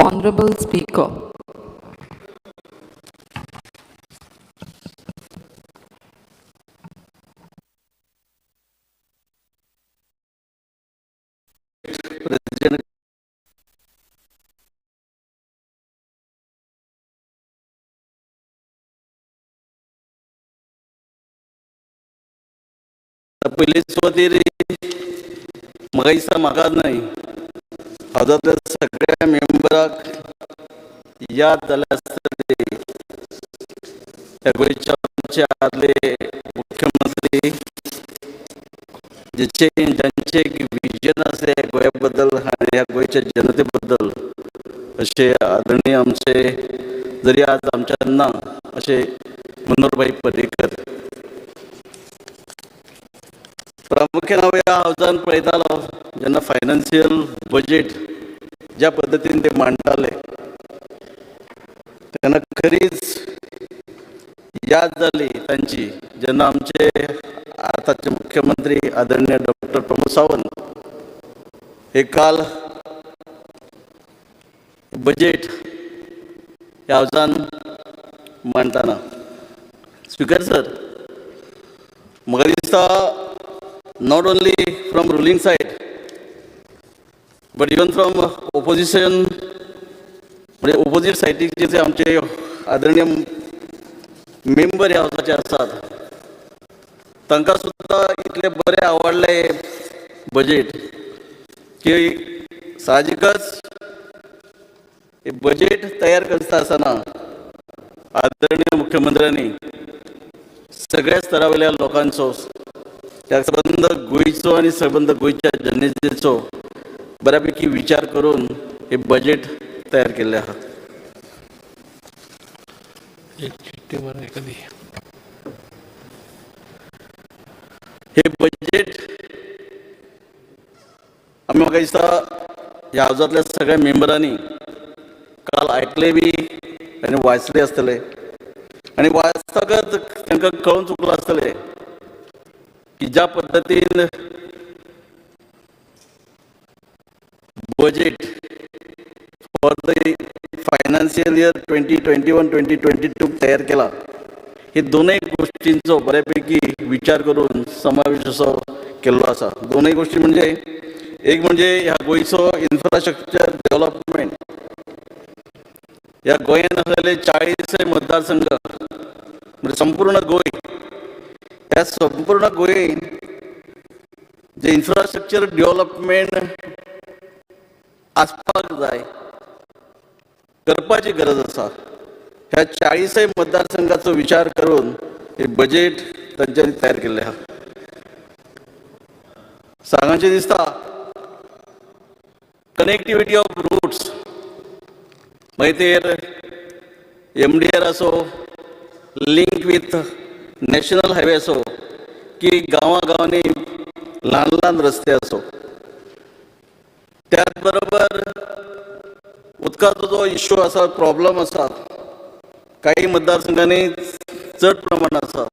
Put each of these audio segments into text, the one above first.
Honorable Speaker. President पयले सुवातेर म्हाका दिसता म्हाका न्हय हावजांतल्या सगळ्या मेंबराक याद जाल्या आसतली ह्या गोंयचे आमचे आदले मुख्यमंत्री जेचे जांचे एक विजन आसलें गोंया बद्दल आनी ह्या गोंयच्या जनते बद्दल अशे आदरणीय आमचे जरी आज आमच्यान ना अशे मनोहरभाई पर्रीकर. प्रामुख्यान हांव ह्या हावजान पळयतालो जेन्ना फायनान्शियल बजेट ज्या पद्दतीन ते मांडटाले तेन्ना खरीच याद जाली तांची जेन्ना आमचे आतांचे मुख्यमंत्री आदरणीय डॉक्टर प्रमोद सावंत हे काल बजेट ह्या हावजान मांडटाना. स्पिकर सर, म्हाका दिसता not only from ruling side but even from opposition, म्हणजे ओपोजीट सायडीचे जे आमचे आदरणीय मेंबर ह्या हावसाचे आसात तांकां सुद्दां इतलें बरें आवडलें बजेट की साहजिकच बजेट तयार करता आसतना आदरणीय मुख्यमंत्र्यांनी सगळ्या स्तरावयल्या लोकांचो, त्या सबंद गोंयचो आनी सबंद गोंयच्या जनतेचो बऱ्यापैकी विचार करून हे बजेट तयार केल्लें आसा. एक चिठ्ठी बरं एखादी. हे बजेट आमी म्हाका दिसता ह्या हावजांतल्या सगळ्या मेंबरांनी काल आयकलें बी आनी वाचलें आसतलें आनी वाचतकच तांकां कळून चुकलां आसतलें की ज्या पद्दतीन budget for the financial year 2021-2022 तयार केला हे दोनूय गोष्टींचो बऱ्यापैकी विचार करून समावेश असो केल्लो आसा. दोनूय गोष्टी म्हणजे एक म्हणजे ह्या गोंयचो इन्फ्रास्ट्रक्चर डेव्हलपमेंट, ह्या गोंयांत आसलेले 40 मतदारसंघ म्हणजे संपूर्ण गोंय, ह्या संपूर्ण गोंय जे इन्फ्रास्ट्रक्चर डेव्हलपमेंट आसपाक जाय, करपाची गरज आसा. ह्या 40 मतदारसंघाचो विचार करून हे बजेट तांच्यांनी तयार केल्लें आसा. सांगाचें दिसता कनेक्टिविटी ऑफ रूट्स, मागीर ते MDR आसो, लिंक विथ नॅशनल हायवे आसो की गांवां गांवांनी ल्हान ल्हान रस्ते आसो, त्याच बरोबर उदकाचो जो इश्यू आसा, प्रॉब्लम आसा, काही मतदारसंघांनी चड प्रमाण आसा,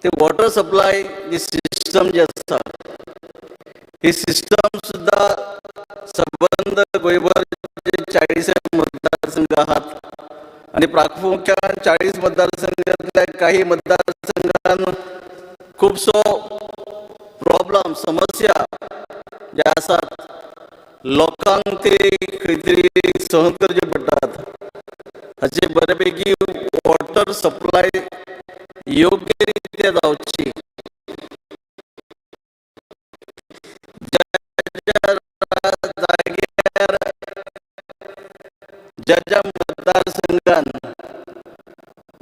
ते वॉटर सप्लाय जी सिस्टम जी आसा ही सिस्टम सुद्दां सबंद गोंयभर जे 40 मतदारसंघ आहात आनी प्रामुख्यान 40 मतदारसंघांतल्या काही मतदारसंघान खुबसो प्रॉब्लम, समस्या ज्या आसात लोकांक ते खंय तरी सहन करचे पडटात. हाचे बऱ्यापैकी वॉटर सप्लाय योग्य रित्या जावची, ज्या ज्या जाग्यार ज्या ज्या मतदारसंघान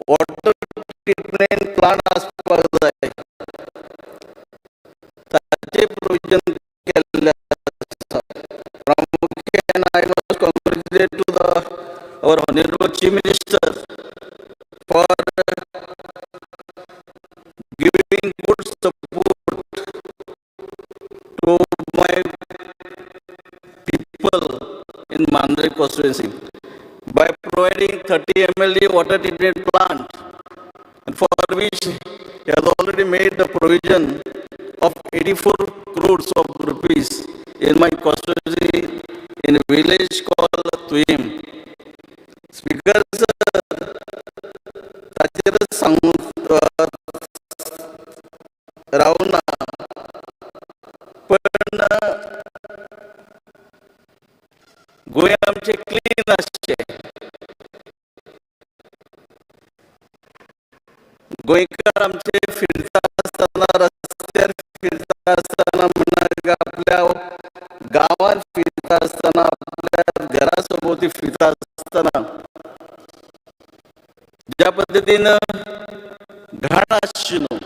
वॉटर ट्रिटमेंट प्लांट आसपाक जाय ताचे प्रोविजन केल्लें आसा. प्रामुख्यान I must congratulate to the our honourable chief minister for giving good support to my people in Mandrem constituency by providing 30 MLD water treatment plant, and for which he has already made the provision of 84 crores of rupees in my constituency in a village called Tuem. Speaker sir, ताचेरच सांगून रावना, पण गोंय आमचें clean आसचें, गोंयकार आमचे फिरता आसतना, रस्त्यार फिरता आसतना म्हणा, आपल्या गांवांत फिरता आसतना, आपल्या घरा सोबती फिरता आसतना ज्या पद्दतीन घाण आसची न्हू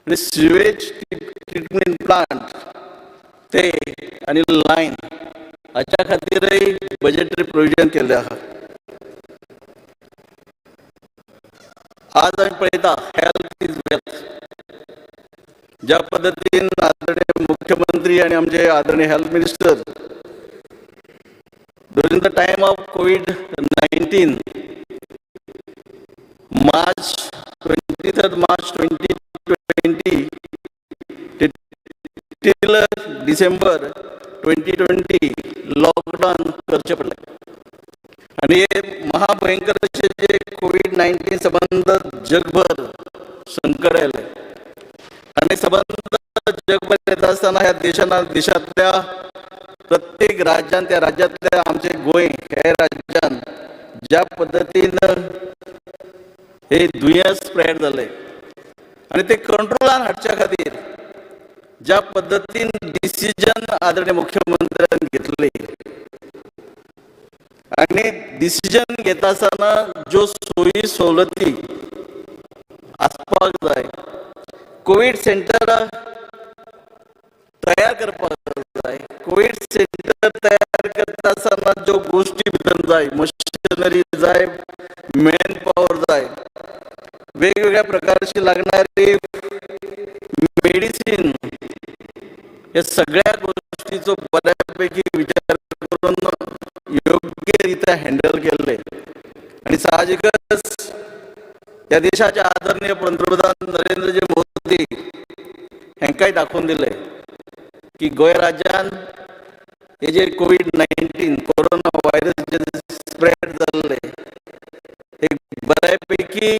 आनी सिवेज ट्रिटमेंट प्लांट ते आनी लायन हाच्या खातीरय बजेटरी प्रोविजन केल्लें आहा. आज आमी पळयता, हेल्थ is wealth. ज्या पद्दतीन आदरणीय मुख्यमंत्री आनी आमचे आदरणीय health minister during the time of COVID-19, March 23rd March 2020 till December 2020 lockdown करचें पडलें आनी हे महाभयंकर अशें जे कोवीड-19 संबंद जगभर संकट आयलें आनी संबंद जगभर येता आसतना ह्या देशान, देशांतल्या प्रत्येक राज्यान, त्या राज्यांतल्या आमचे गोंय हे राज्यान ज्या पद्दतीन हे दुयेंस स्प्रेड जालें आनी ते कंट्रोलान हाडच्या खातीर ज्या पद्दतीन डिसिजन आदरणीय मुख्यमंत्र्यान घेतले आनी डिसिजन घेता आसतना ज्यो सोयी सवलती आसपाक जाय, कोवीड सेंटरां तयार करपाक जाय, कोवीड सेंटर तयार करता आसतना ज्यो गोश्टी भितर जाय, मशिनरी जाय, मॅन पावर जाय, वेगवेगळ्या प्रकारची लागणारी मेडिसीन, हे सगळ्या गोष्टीचो बऱ्यापैकी विचार करून योग्य रित्या हँडल केल्ले. आणि साहजिकच या देशाचे आदरणीय पंतप्रधान नरेंद्रजी मोदी हांकांय दाखोवन दिलें की गोंय राज्यान हे जे कोवीड-19 कोरोना व्हायरस जे स्प्रेड जाल्ले, हे बऱ्यापैकी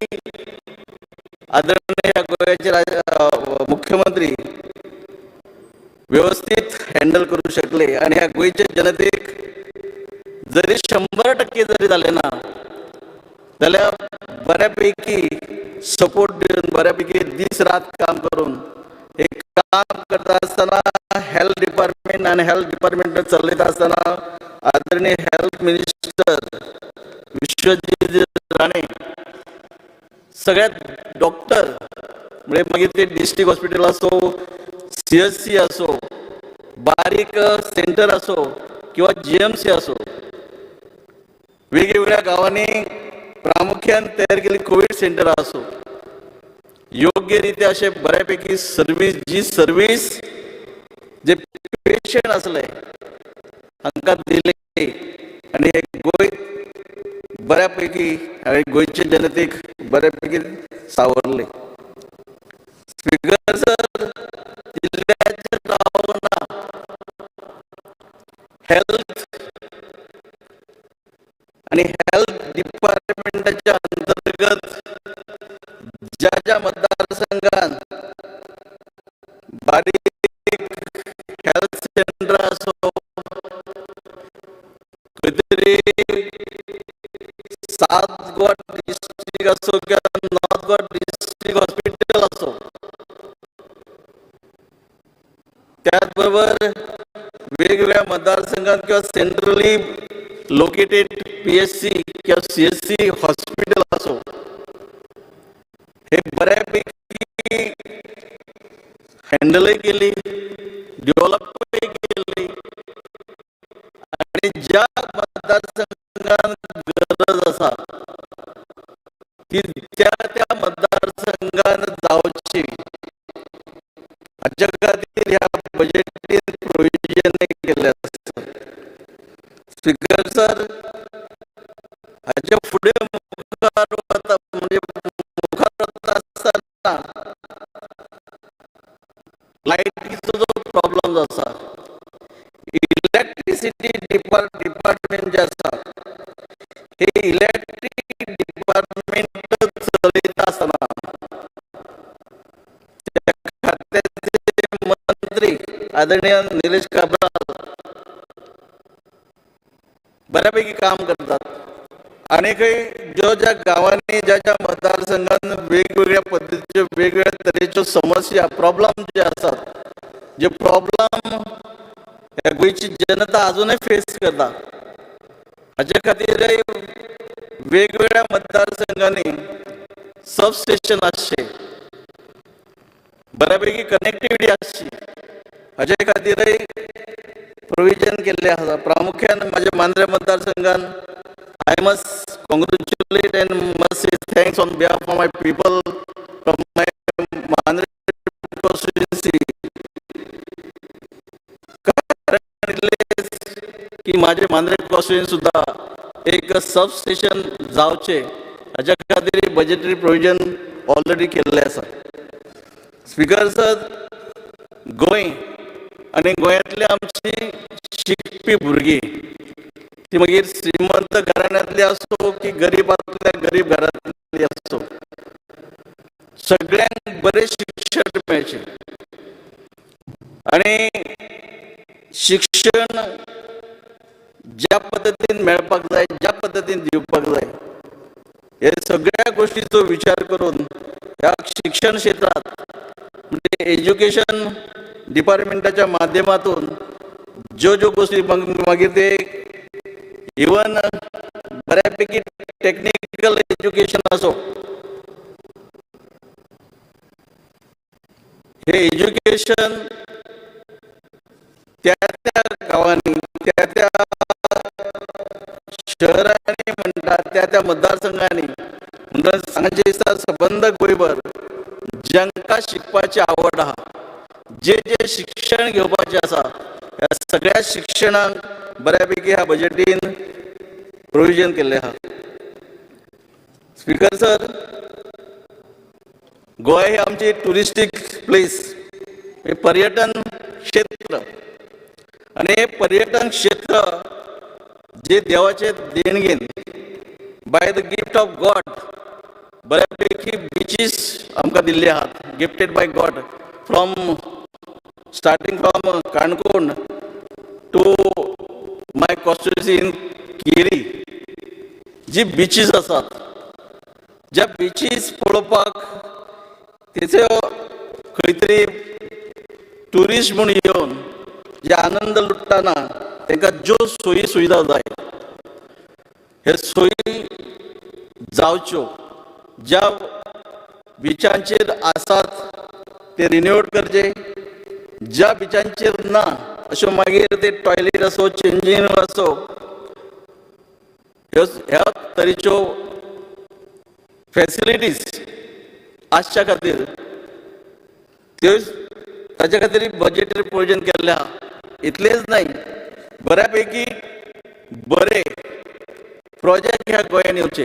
आदरणीय ह्या गोंयाचे मुख्यमंत्री व्यवस्थित हँडल करू शकले आणि ह्या गोंयच्या जनतेक जरी 100% जरी जालें ना जाल्यार बऱ्यापैकी सपोर्ट दिवन, बऱ्यापैकी दीस रात काम करून, हे काम करता आसतना हेल्थ डिपार्टमेंट आनी हेल्थ डिपार्टमेंट चलयता आसतना आदरणीय हेल्थ मिनिस्टर विश्वजीत राणे, सगळ्यात डॉक्टर, म्हणजे मागीर ते डिस्ट्रिक्ट हॉस्पिटल असो, सीएचसी असो, बारीक सेंटर असो किंवा जीएमसी असो, वेगवेगळ्या गावांनी प्रामुख्यान तयार केली कोवीड सेंटर असो, योग्यरित्या असे बऱ्यापैकी सर्वीस, जी सर्वीस जे पेशंट आसले हांकां दिले आनी हे गोंय बऱ्यापैकी आनी गोंयचे जनतेक बऱ्यापैकी सावरले. स्पीकर सर, जिल्ल्याचेर रावना, हेल्थ आणि हेल्थ डिपार्टमेंटाच्या अंतर्गत ज्या ज्या मतदारसंघात बारीक हेल्थ सेंटर असो, खंय तरी साउथ गोवा डिस्ट्रिक्ट असो किंवा नॉर्थ गोवा डिस्ट्रिक्ट हॉस्पिटल असो, त्याचबरोबर वेगवेगळ्या मतदारसंघात किंवा सेंट्रली लोकेटेड पीएचसी किंवा सीएचसी हॉस्पिटल असो, हे बऱ्यापैकी हँडलही केली, डेव्हलपही केली आणि ज्या मतदारसंघात गरज आसा ती त्या त्या मतदारसंघात जावची हाच्या खातीर ह्या बजेटीन प्रोविजन केल्लें आसा. स्पीकर सर, हाच्या फुडें मुखार वता, म्हणजे मुखार वता आसतना लायटीचो जो प्रॉब्लम जो आसा, इलेक्ट्रिसिटीचो डिपार्टमेंट जे आसा, हे इलेक्ट्रीक डिपार्टमेंट चलयता आसतना त्या खात्याचे मंत्री आदरणीय निलेश काब्राल बऱ्यापैकी काम करतात. आनीकय ज्यो ज्या गांवांनी, ज्या ज्या मतदारसंघात वेगवेगळ्या पद्दतीच्यो, वेगवेगळ्या तरेच्यो समस्या, प्रॉब्लम जे आसात, जे प्रॉब्लम ह्या गोंयची जनता अजूनय फेस करता, हाजे खातीरय वेगवेगळ्या मतदारसंघांनी सब स्टेशन आसचे, बऱ्यापैकी कनेक्टिविटी आसची, हाजे खातीरय प्रोविजन केल्लें आसा. प्रामुख्यान म्हाज्या Mandrem मतदारसंघान I must congratulate and must say thanks on behalf of my people from my Mandrem constituency. कारण इतलेंच की माझे मांद्रे कॉन्स्टिट्युएन्सी सुद्दां एक सब स्टेशन जावचें हाज्या खातीर बजेटरी प्रोविजन ऑलरेडी केल्लें आसा. स्पिकर सर, गोंय आनी गोंयांतली आमची शिकपी भुरगीं, ती मागीर श्रीमंत घराण्यांतली आसूं की गरिबांतल्या गरीब घरांतली आसूं, सगळ्यांक बरें शिक्षण मेळचें आनी शिक्षण ज्या पद्दतीन मेळपाक जाय, ज्या पद्दतीन दिवपाक जाय, हे सगळ्या गोष्टीचो विचार करून ह्या शिक्षण क्षेत्रात, म्हणजे एज्युकेशन डिपार्टमेंटाच्या माध्यमातून ज्यो ज्यो गोष्टी, मागीर ते इवन बऱ्यापैकी टेक्निकल एज्युकेशन असो, हे एज्युकेशन त्या त्या गांवांनी, त्या त्या शहरांनी म्हणटात, त्या त्या मतदारसंघांनी म्हणटा, सांगचें दिसता, सबंद गोंयभर जांकां शिकपाची आवड आहा, जे जे शिक्षण घेवपाचें आसा, ह्या सगळ्या शिक्षणाक बऱ्यापैकी ह्या बजेटीन प्रोविजन केल्लें आहा. स्पिकर सर, गोंय ही आमची ट्युरिस्टीक प्लेस, हे पर्यटन क्षेत्र आनी हे पर्यटन क्षेत्र जे देवाचे देणगेन, by the gift of God, बऱ्यापैकी बिचीस आमकां दिल्ले आहात, gifted by God, from starting from Canacona to my constituency in Keri, जी बिचीस आसात, ज्या बिचीस पळोवपाक तेचो खंय तरी ट्युरिस्ट म्हूण येवन जे आनंद लुट्टना तांकां ज्यो सोयी सुविधा जाय, हे सोयी जावच्यो. ज्या बिचांचेर आसात ते रिनोवेट करचे, ज्या बिचांचेर ना अश्यो मागीर ते टॉयलेट आसूं, चेंजींग रूम आसूं, ह्यो ह्या तरेच्यो फेसिलिटीज आसच्या खातीर त्यो ताच्या खातीर बजेटरी प्रोविजन केल्लें आहा. इतलेंच न्हय, बऱ्यापैकी बरे प्रोजेक्ट ह्या गोंयान येवचे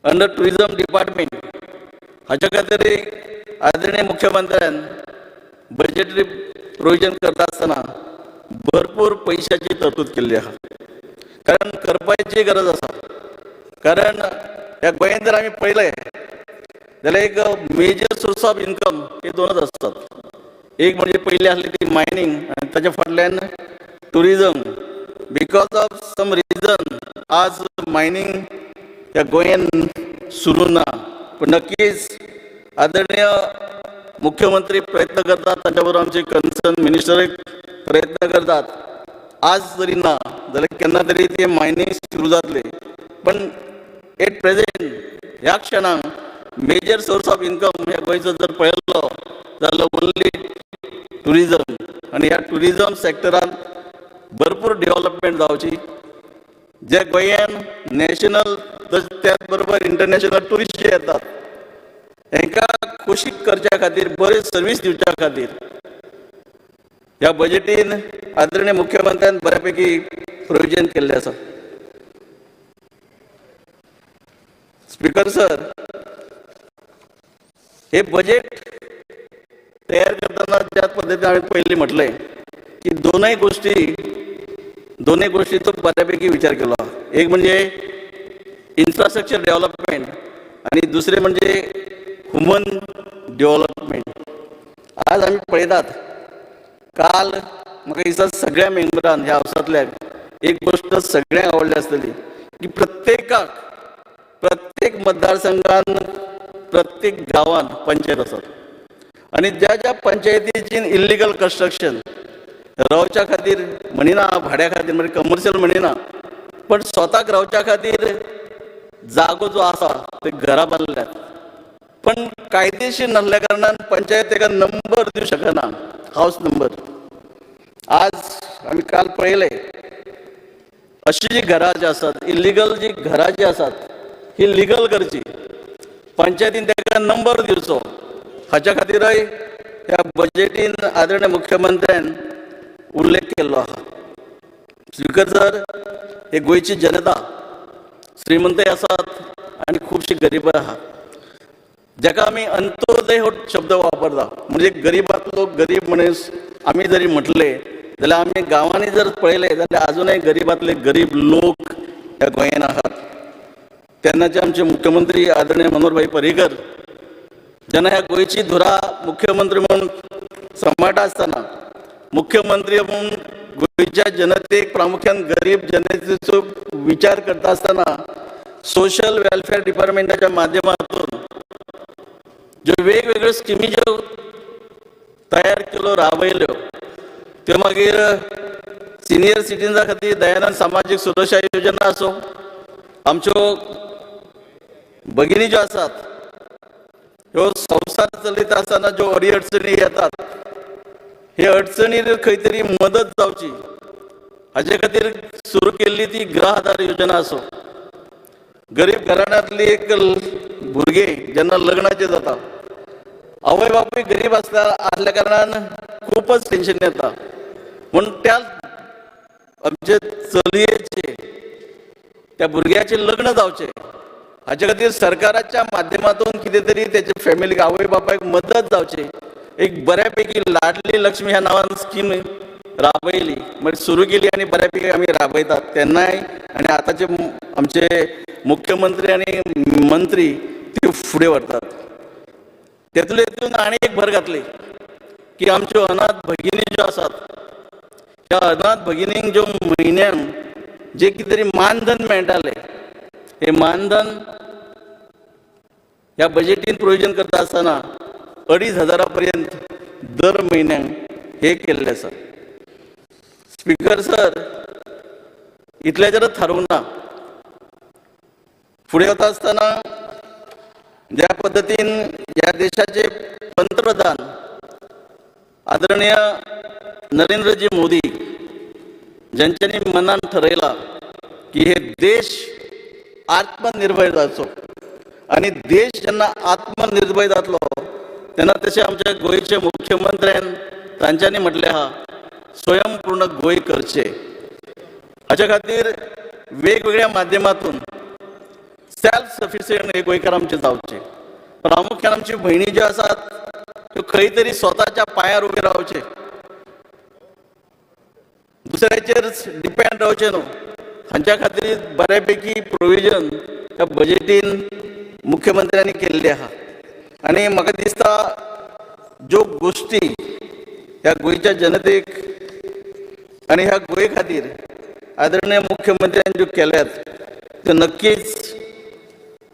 अंडर टुरिजम डिपार्टमेंट, हाच्या खातीर आदरणीय मुख्यमंत्र्यान बजेटरी प्रोविजन करता आसतना भरपूर पयशाची तरतूद केल्ली आहा, कारण करपाची गरज आसा. कारण ह्या गोंयांत जर आमी पळयलें जाल्यार एक मेजर सोर्स ऑफ इन्कम हे दोनच आसतात. एक म्हणजे पयली आसली ती मायनींग आनी ताच्या फाटल्यान tourism. Because of some reason आज मायनींग ह्या गोंयांत सुरू ना, पूण नक्कीच आदरणीय मुख्यमंत्री प्रयत्न करतात, तांच्या बरोबर आमचे कन्सर्न मिनिस्टरय प्रयत्न करतात. आज जरी ना जाल्यार केन्ना तरी ते मायनींग सुरू जातले, पण एट प्रेझेंट ह्या क्षणाक मेजर सोर्स ऑफ इन्कम ह्या गोंयचो जर पळयलो जाल्यार ओन्ली टुरिजम. आनी ह्या टुरिजम सेक्टरान भरपूर डेव्हलपमेंट जावची, जे गोंयान नॅशनल त्याच बरोबर इंटरनॅशनल ट्युरिस्ट जे येतात हांकां खोशी करच्या खातीर, बरी सर्वीस दिवच्या खातीर ह्या बजेटीन आदरणीय मुख्यमंत्र्यान बऱ्यापैकी प्रोविजन केल्लें आसा. स्पिकर सर, हे बजेट तयार करतना ज्या पद्दतीन हांवें पयलीं म्हटलें की दोनय गोश्टी दोनूय गोश्टीचो बऱ्यापैकी विचार केलो. एक म्हणजे इन्फ्रास्ट्रक्चर डेव्हलपमेंट आनी दुसरें म्हणजे ह्युमन डेव्हलपमेंट. आज आमी पळयतात, काल म्हाका दिसता सगळ्या मेंबरान ह्या हावसांतल्याक एक गोश्ट सगळ्यांक आवडली आसतली की प्रत्येकाक प्रत्येक मतदारसंघान प्रत्येक गांवान पंचायत आसात आनी ज्या ज्या पंचायतीची इल्लिगल कन्स्ट्रक्शन रावच्या खातीर म्हणिना, भाड्या खातीर म्हणजे कमर्शियल म्हणिना, पण स्वताक रावच्या खातीर जागो जो आसा ते घरां बांदल्यात, पण कायदेशीर नासल्या कारणान पंचायत ताका नंबर दिवं शकना, हावस नंबर. आज आमी काल पळयलें, अशी जी घरां जी आसात, इल्लिगल जी घरां जी आसात, ही लिगल करची, पंचायतीन ताका नंबर दिवचो, हाच्या खातीरय ह्या बजेटीन आदरणीय मुख्यमंत्र्यान उल्लेख केल्लो आहा. स्पीकर सर, हे गोंयची जनता श्रीमंतय आसात आनी खुबशी गरीबय आहात, जाका आमी अंत्योदय हो शब्द वापरता, म्हणजे गरिबांतलो गरीब मनीस आमी जरी म्हटलें जाल्यार आमी गांवांनी जर पळयलें जाल्यार आजुनय गरिबांतले गरीब लोक ह्या गोंयान आहात. तेन्नाचे आमचे मुख्यमंत्री आदरणीय मनोहरभाई पर्रीकर जेन्ना ह्या गोंयची धुरा मुख्यमंत्री म्हणून सांबाळटा आसतना, मुख्यमंत्री म्हणून गोंयच्या जनतेक, प्रामुख्यान गरीब जनतेचो विचार करता आसतना सोशल वेलफेअर डिपार्टमेंटाच्या माध्यमातून ज्यो वेगवेगळ्यो स्किमी ज्यो तयार केल्यो, राबयल्यो, त्यो मागीर सिनियर सिटीजना खातीर दयानंद सामाजीक सुरक्षा योजना आसूं, आमच्यो भगिनी ज्यो आसात ह्यो संवसार चलयता आसतना ज्यो अडी अडचणी येतात, हे अडचणीर खंय तरी मदत जावची हाजे खातीर सुरू केल्ली ती गृह आधार योजना आसूं, गरीब घराण्यांतली एक भुरगें जेन्ना लग्नाचें जाता, आवय बापूय गरीब आसल्या कारणान खूबच टेंशन येता, म्हूण त्या आमचे चलयेचे, त्या भुरग्याचें लग्न जावचें हाचे खातीर सरकाराच्या माध्यमातून कितें तरी तेच्या फॅमिलीक, आवय बापायक मदत जावची, एक बऱ्यापैकी लाडली लक्ष्मी ह्या नांवान स्कीम राबयली, म्हणजे सुरू केली आनी बऱ्यापैकी आमी राबयतात तेन्नाय. आनी आतांचे आमचे मुख्यमंत्री आनी मंत्री त्यो फुडें व्हरतात. तेतून हितून आनी एक भर घातली की आमच्यो अनाथ भगिनी ज्यो आसात, ह्या अनाथ भगिनींक ज्यो म्हयन्याक जे कितें तरी मानधन मेळटालें, हे मानधन ह्या बजेटीन प्रोविजन करता आसतना 2,500 पर्यंत दर म्हयन्याक हे केल्लें आसा. स्पीकर सर, इतल्याचेरच थारूंक ना. फुडें वता आसतना ज्या पद्दतीन ह्या देशाचे पंतप्रधान आदरणीय नरेंद्रजी मोदी ज्यांच्यानी मनान ठरयलां की हे देश आत्मनिर्भर जावचो आनी देश जेन्ना आत्मनिर्भर जातलो तेन्ना तशें आमच्या गोंयचे मुख्यमंत्र्यान तांच्यांनी म्हटलें आहा, स्वयंपूर्ण गोंय करचें. हाच्या खातीर वेगवेगळ्या माध्यमातून सेल्फ सफिशियंट हे गोंयकार आमचे जावचे. प्रामुख्यान आमची भयणी ज्यो आसात त्यो खंय तरी स्वताच्या पांयार उबे रावचे, दुसऱ्याचेर डिपेंड रावचे न्हू. हांच्या खातीर बऱ्यापैकी प्रोविजन ह्या बजेटीन मुख्यमंत्र्यांनी केल्लें आहा. आनी म्हाका दिसता ज्यो गोश्टी ह्या गोंयच्या जनतेक आनी ह्या गोंय खातीर आदरणीय मुख्यमंत्र्यान ज्यो केल्यात त्यो नक्कीच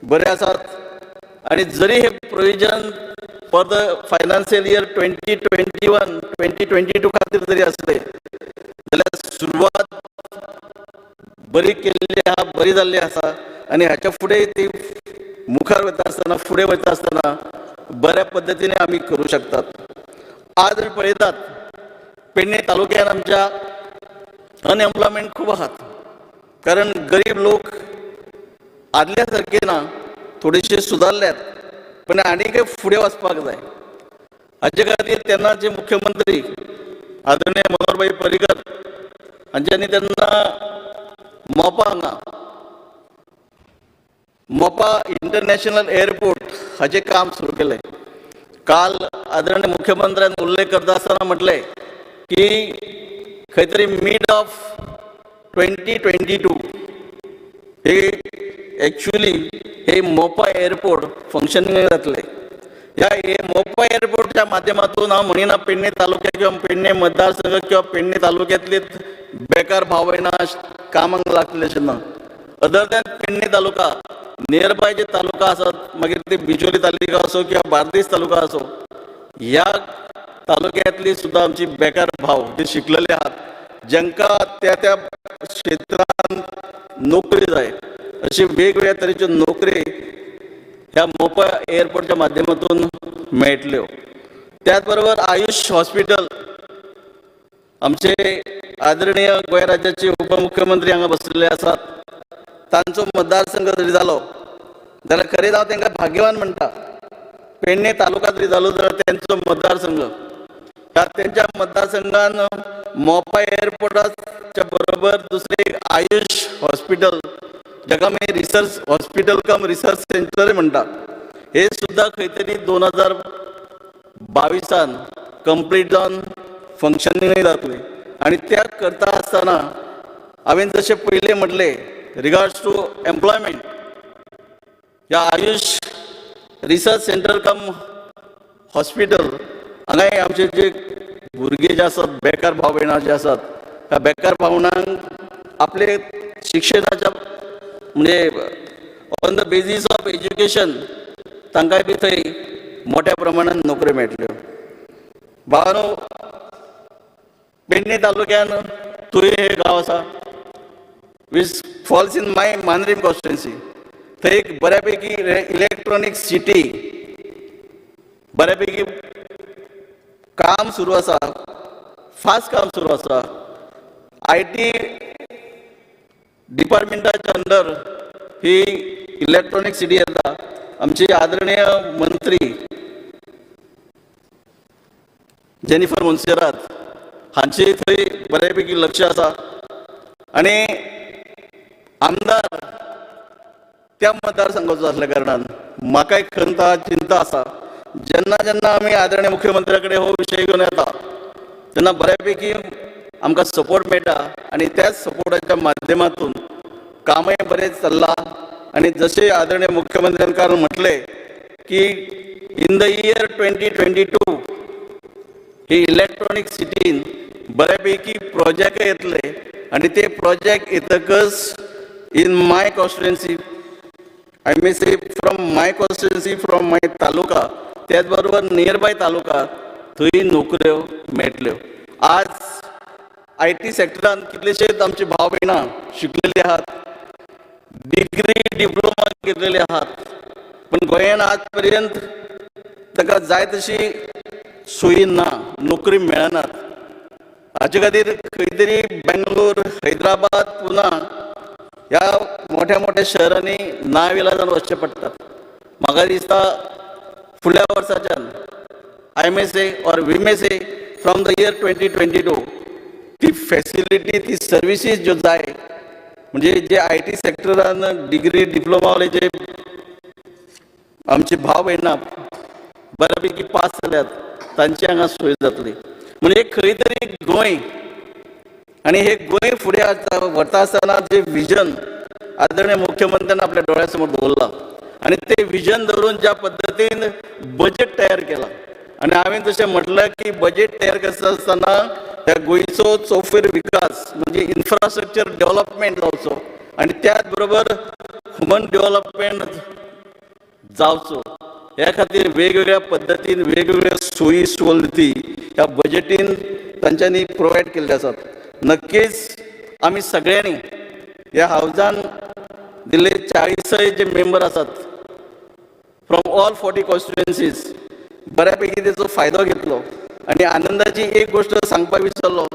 बरे आसात. आनी जरी हे provision for the financial year 2021 2022 खातीर जरी आसले जाल्यार सुरवात बरी केल्ली आहा, बरी जाल्ली आसा आनी हाच्या फुडें ती मुखार वता आसतना, फुडें वता आसतना बऱ्या पद्दतीने आमी करूं शकतात. आज आमी पळयतात, पेडणे तालुक्यान आमच्या अनएम्प्लॉयमेंट खूब आहात, कारण गरीब लोक आदल्या सारके ना, थोडेशे सुदारल्यात, पण आनीकय फुडें वचपाक जाय. हाचे खातीर तेन्नाचे मुख्यमंत्री आदरणीय मनोहरभाई पर्रीकर हांच्यांनी तेन्ना मोपा हांगा मोपा इंटरनॅशनल एअरपोर्ट हाचें काम सुरू केलें. काल आदरणीय मुख्यमंत्र्यान उल्लेख करता आसतना म्हटलें की खंय तरी मिड ऑफ 2022 हे एक्चुली हे मोपा एअरपोर्ट फंक्शनिंग जातले. ह्या हे मोपा एअरपोर्टच्या माध्यमातून हांव म्हणिना पेडणे तालुक्यात किंवा पेडणे मतदारसंघ किंवा पेडणे तालुक्यातले बेकार भाव भयणां कामाक लागतले अशें ना. Other than Pernem taluka, near by जे तालुका आसात, मागीर ते बिचोली तालुका असो किंवा बार्देस तालुका असो, ह्या तालुक्यातली सुद्दां आमची बेकार भाव जे शिकलेले आहात, जांकां त्या त्या क्षेत्रांत नोकरी जाय, अशी वेगवेगळ्या तरेच्यो नोकरी ह्या मोपा एअरपोर्टच्या माध्यमातून मेळटल्यो. त्याच बरोबर आयुष हॉस्पिटल, आमचे आदरणीय गोंय राज्याचे उपमुख्यमंत्री हांगा बसलेले आसात. तांचो मतदारसंघ जरी जालो जाल्यार खरेंच हांव तांकां भाग्यवान म्हणटा. पेडणे तालुका जरी जालो जाल्यार तेंचो मतदारसंघ, ह्या तेंच्या मतदारसंघान मोपा एअरपोर्टाच्या बरोबर दुसरें एक आयुष हॉस्पिटल, जाका आमी research hospital cum research centre म्हणटा, हे सुद्दां खंय तरी 2022 कंप्लीट जावन फंक्शनिंगय जातलें. आनी त्या करता आसतना हांवें जशें पयलें म्हटलें रिगार्ड्स टू एम्प्लॉयमेंट, ह्या आयुष रिसर्च सेंटर कम हॉस्पिटल हांगाय आमचे जे भुरगे जे आसात, बेकार भाव भयणां जे आसात, ह्या बेकार भावणांक आपले शिक्षणाच्या म्हणजे on the basis of education तांकांय बी थंय मोठ्या प्रमाणान नोकऱ्यो मेळटल्यो. भावानो, पेडणे तालुक्यान तुयें हे गांव आसा, which falls in my Mandrem constituency. थंय एक बऱ्यापैकी इलेक्ट्रॉनीक सिटी बऱ्यापैकी काम सुरू आसा, फास्ट काम सुरू आसा. IT डिपार्टमेंटाच्या अंडर ही इलेक्ट्रॉनीक सिटी येता. आमचे आदरणीय मंत्री जेनिफर मोन्सेरात हांचे थंय बऱ्यापैकी लक्ष आसा आनी आमदार त्या मतदारसंघाचो आसल्या कारणान म्हाका एक खंत, चिंता आसा. जेन्ना जेन्ना आमी आदरणीय मुख्यमंत्र्या कडेन हो विशय घेवन येता तेन्ना बऱ्यापैकी आमकां सपोर्ट मेळटा आनी त्याच सपोर्टाच्या माध्यमातून कामय बरें चल्लां. आनी जशें आदरणीय मुख्यमंत्र्यान काल म्हटलें की in the year 2022 he electronic सिटीन बऱ्यापैकी प्रोजेक्ट येतले आनी ते प्रोजेक्ट येतकच in my constituency, I may say from my constituency, from my taluka, त्याच बरोबर नियर बाय तालुका, थंय नोकऱ्यो मेळटल्यो. आज IT सेक्टरान कितलेशेच आमचे भाव भयणां शिकलेले आहात, डिग्री डिप्लोमा घेतलेले आहात, पण गोंयान आज पर्यंत ताका जाय तशी सोयी ना, नोकरी मेळनात. हाचे खातीर खंय तरी बेंगलोर, हैदराबाद, पुना ह्या मोठ्या मोठ्या शहरांनी नाविलाजान वचचें पडटा. म्हाका दिसता फुडल्या वर्साच्यान, I may say or we may say from the year 2022, ती फॅसिलिटी, ती सर्विसीस ज्यो जाय, म्हणजे जे IT सेक्टरान डिग्री डिप्लोमावाले जे आमचे भाव भयणां बऱ्यापैकी पास जाल्यात, तांची हांगा सोय जातली. म्हणजे खंय तरी गोंय आनी हे गोंय फुडें व्हरता आसतना जे विजन आदरणीय मुख्यमंत्र्यान आपल्या दोळ्या समोर दवरलां आनी ते विजन दवरून ज्या पद्दतीन बजेट तयार केलां, आनी हांवें जशें म्हटलें की बजेट तयार करता आसतना ह्या गोंयचो चौफेर विकास म्हणजे इन्फ्रास्ट्रक्चर डेव्हलपमेंट जावचो आनी त्याच बरोबर ह्युमन डेव्हलपमेंट जावचो, ह्या खातीर वेगवेगळ्या पद्दतीन वेगवेगळ्या सोयी सवलती ह्या बजेटीन तांच्यांनी प्रोवायड केल्ले आसात. नक्कीच आमी सगळ्यांनी ह्या हावजान दिल्ले चाळीसय जे मेंबर आसात फ्रॉम ऑल 40 कॉन्स्टिट्युएन्सीज, बऱ्यापैकी तेचो फायदो घेतलो. आनी आनंदाची एक गोश्ट सांगपाक विसरलो,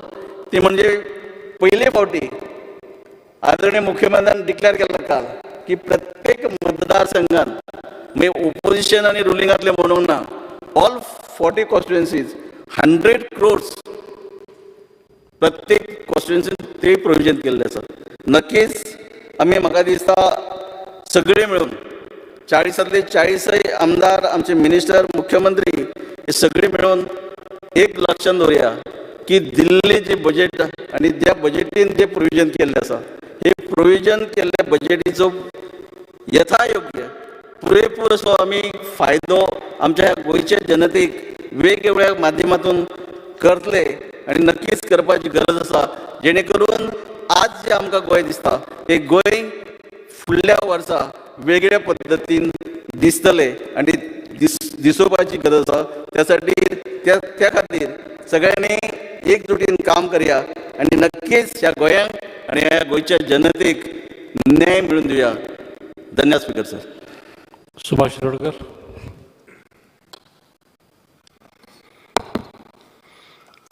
ती म्हणजे पयले फावटी आदरणीय मुख्यमंत्र्यान डिक्लेअर केला काल की प्रत्येक मतदारसंघात, म्हणजे ओपोजिशन आनी रुलिंगांतले म्हणूंक ना, ऑल 40 कॉन्स्टिट्युएन्सीज 100 क्रोर्स प्रत्येक कॉन्स्टिट्युएन्सीन ते प्रोविजन केल्लें आसा. नक्कीच आमी, म्हाका दिसता, सगळे मेळून चाळीसांतले चाळीसय आमदार, आमचे मिनिस्टर, मुख्यमंत्री हे सगळे मेळून एक लक्षात दवरुया. की दिल्ले जे बजेट आनी त्या बजेटीन जे प्रोविजन केल्लें आसा, हे प्रोविजन केल्ल्या बजेटीचो यथायोग्य पुरेपूर असो आमी फायदो आमच्या ह्या गोंयच्या जनतेक वेगवेगळ्या माध्यमातून करतले आनी नक्कीच करपाची गरज आसा, जेणे करून आज जें आमकां गोंय दिसता हे गोंय फुडल्या वर्सा वेगळ्या पद्दतीन दिसतलें आनी दिसोवपाची गरज आसा. त्या साठी त्या त्या खातीर सगळ्यांनी एकजुटीन काम करया आनी नक्कीच ह्या गोंयांक आनी ह्या गोंयच्या जनतेक न्याय मेळून दिवया. धन्यवाद स्पीकर सर. सुभाष शिरोडकर.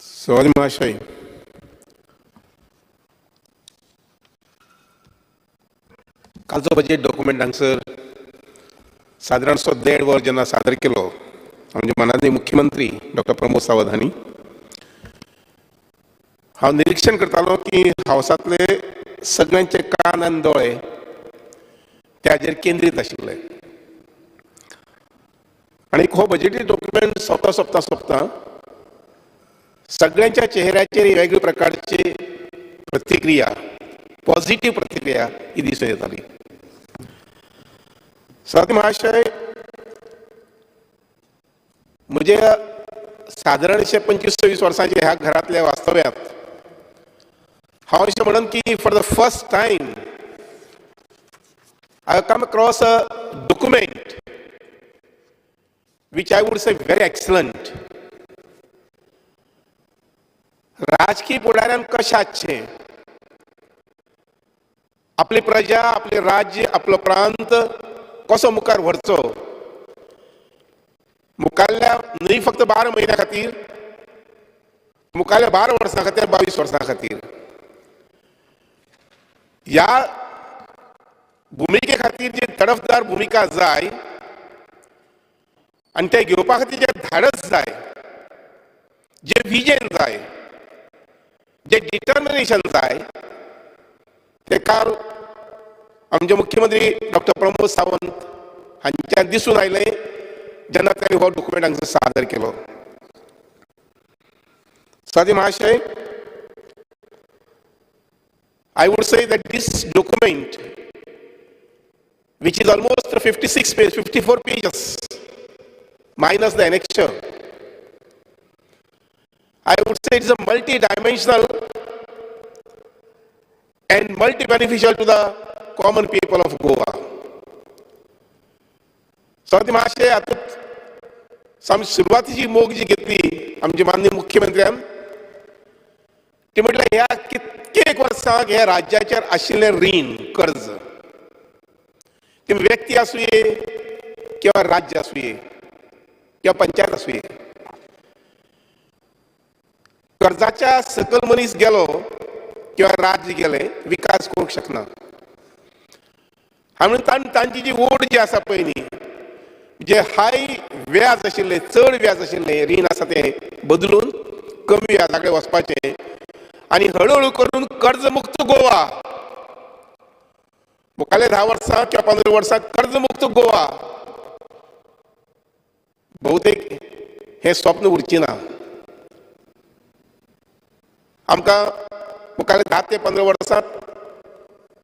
सवाल महाशय, कालचो बजेट डॉक्युमेंट हांगसर सादारणसो देड वर जेन्ना सादर केलो आमचे माननीय मुख्यमंत्री डॉक्टर प्रमोद सावंत हांणी, हांव निरिक्षण करतालो की हावसांतले सगळ्यांचे कान आनी दोळे त्याचेर केंद्रीत आशिल्ले. आनी हो बजेटी डॉक्युमेंट सोंपता सोंपता सोंपता सगळ्यांच्या चेहऱ्याचेर वेगळे प्रकारची प्रतिक्रिया, पॉझिटिव्ह प्रतिक्रिया ही दिसून येताली. सत महाशय, म्हज्या सादारणशे 25-26 वर्सांचे ह्या घरांतल्या वास्तव्यात हांव अशें म्हणन की for the first time I come across a document which I would say very excellent. राजकीय फुडाऱ्यान कशें आसचें, आपली प्रजा, आपलें राज्य, आपलो प्रांत कसो मुखार व्हरचो, मुखारल्या न्हय फक्त 12 म्हयन्या खातीर, मुखारल्या 12 वर्सां खातीर, 22 वर्सां खातीर, ह्या भुमिके खातीर जी तडफदार भुमिका जाय आनी ते घेवपा खातीर जें धाडस जाय, जें विजन जाय, जें डिटर्मिनेशन जाय, ते काल आमचे मुख्यमंत्री डॉक्टर प्रमोद सावंत हांच्या दिसून आयलें जेन्ना तांणी हो डॉक्युमेंट हांगसर सादर केलो. सादी महाशय, I would say that this document, which is almost 56 pages, 54 pages, minus the annexure, I would say it's a multi-dimensional and multi-beneficial to the common people of Goa. सदी महाशय, हातूंत आमी सुरवातीची मोग जी घेतली आमचे माननीय मुख्यमंत्र्यान, ती म्हटल्यार ह्या कितकेक वर्सांक ह्या राज्याचेर आशिल्लें रीण कर्ज, ती व्यक्ती आसुये किंवा राज्य आसुये किंवा पंचायत आसुये, कर्जाच्या सकल मनीस गेलो किंवा राज्य गेलें विकास करूंक शकना. आनी तांची जी ओढ जी आसा पळय न्ही, जे हाय व्याज आशिल्लें, चड व्याज आशिल्लें रीण आसा तें बदलून कमी व्याजा कडेन वचपाचें आनी हळुहळू करून कर्जमुक्त गोवा, मुखारल्या 10 वर्सां किंवा 15 वर्सां कर्जमुक्त गोवा, बहुतेक हें स्वप्न उरचें ना. आमकां मुखारल्या 10 ते 15 वर्सां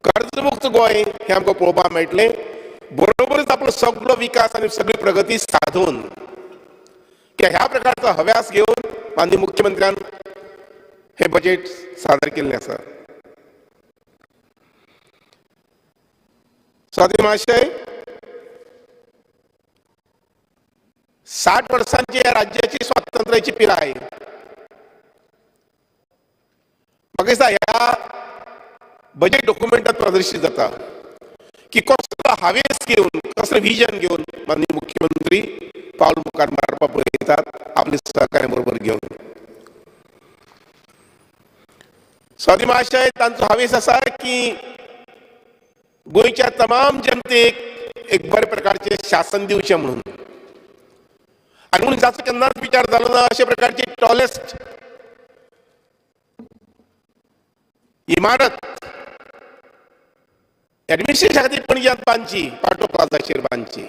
कर्जमुक्त गोंय हें आमकां पळोवपाक मेळटलें. बरोबरच आपलो सगळो विकास आनी सगळी प्रगती साधून की ह्या प्रकारचो हव्यास घेवन माननीय मुख्यमंत्र्यान हे बजेट सादर केल्लें आसा. स्वाती महाशय, 60 वर्सांची ह्या राज्याची स्वातंत्र्याची पिराय म्हाका दिसता ह्या बजेट डॉक्युमेंटात प्रदर्शीत जाता की कसलो हावेस घेवन, कसलें विजन घेवन माननीय मुख्यमंत्री पावल मुखार मारपाक पळयतात आपले सहकार्या बरोबर घेवन. स्वाती महाशय, तांचो हावेस आसा की गोंयच्या तमाम जनतेक एक बऱ्या प्रकारचें शासन दिवचें म्हणून, आनी म्हणून जाचो केन्नाच विचार जालो ना अशे प्रकारची टॉलेस्ट इमारत एडमिनिस्ट्रेशना खातीर पणज्यांत बांदची, पाटो प्लाझाचेर बांदची.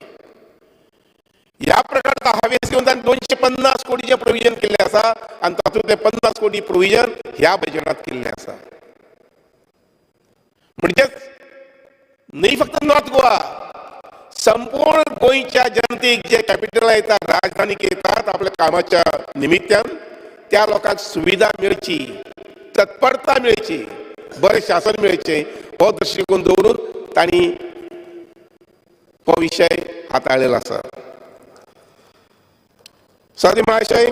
ह्या प्रकारचा हावेस घेवन ताणें 250 कोटीचें प्रोविजन केल्लें आसा आनी तातूंतलें 50 कोटी प्रोविजन ह्या बजेटांत केल्लें आसा. म्हणजेच न्हय फक्त नॉर्थ गोवा, संपूर्ण गोंयच्या जनतेक जे कॅपिटला येतात, राजधानीक येतात आपल्या कामाच्या निमित्तान, त्या लोकांक सुविधा मेळची, तत्परता मेळची, बरें शासन मेळचें हो दृश्टिकोन दवरून तांणी हो विशय हाताळलेलो आसा. सादी महाशय,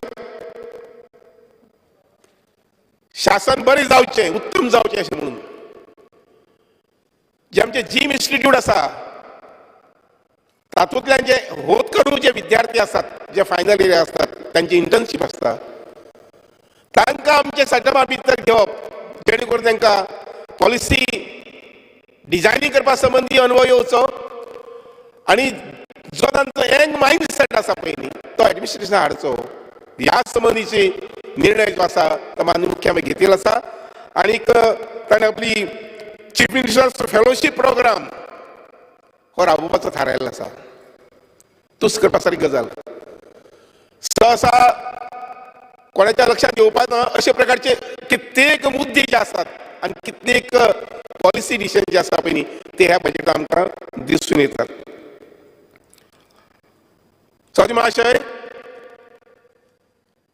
शासन बरें जावचें, उत्तम जावचें अशें म्हणून जे आमचे जीम इन्स्टिट्यूट आसा तातूंतल्यान जे होतकरू जे विद्यार्थी आसात, जे फायनल इयर आसतात, तांची इंटर्नशीप आसता, तांकां आमचे सेटअपा भितर घेवप जेणे करून तांकां पॉलिसी डिजायनींग करपा संबंदी अनुभव येवचो आनी जो तांचो यंग मायंड सेट आसा पळय तो एडमिनिस्ट्रेशन हाडचो. ह्या संबंदीची निर्णय जो आसा तो माननीय मुख्यमंत्री घेतिल्लो आसा. आनीक ताणें आपली चीफ मिनिस्टर्स फेलोशीप प्रोग्राम हो राबोवपाचो थारायल्लो आसा. तुस्त करपा सारकी गजाल. सहसा कोणाच्या लक्षात येवपा ना अशे प्रकारचे कित्येक मुद्दे जे आसात आनी कित्येक पॉलिसी डिसिजन जे आसा पळय न्ही ते ह्या बजेटात आमकां दिसून येतात. सॉरी महाशय,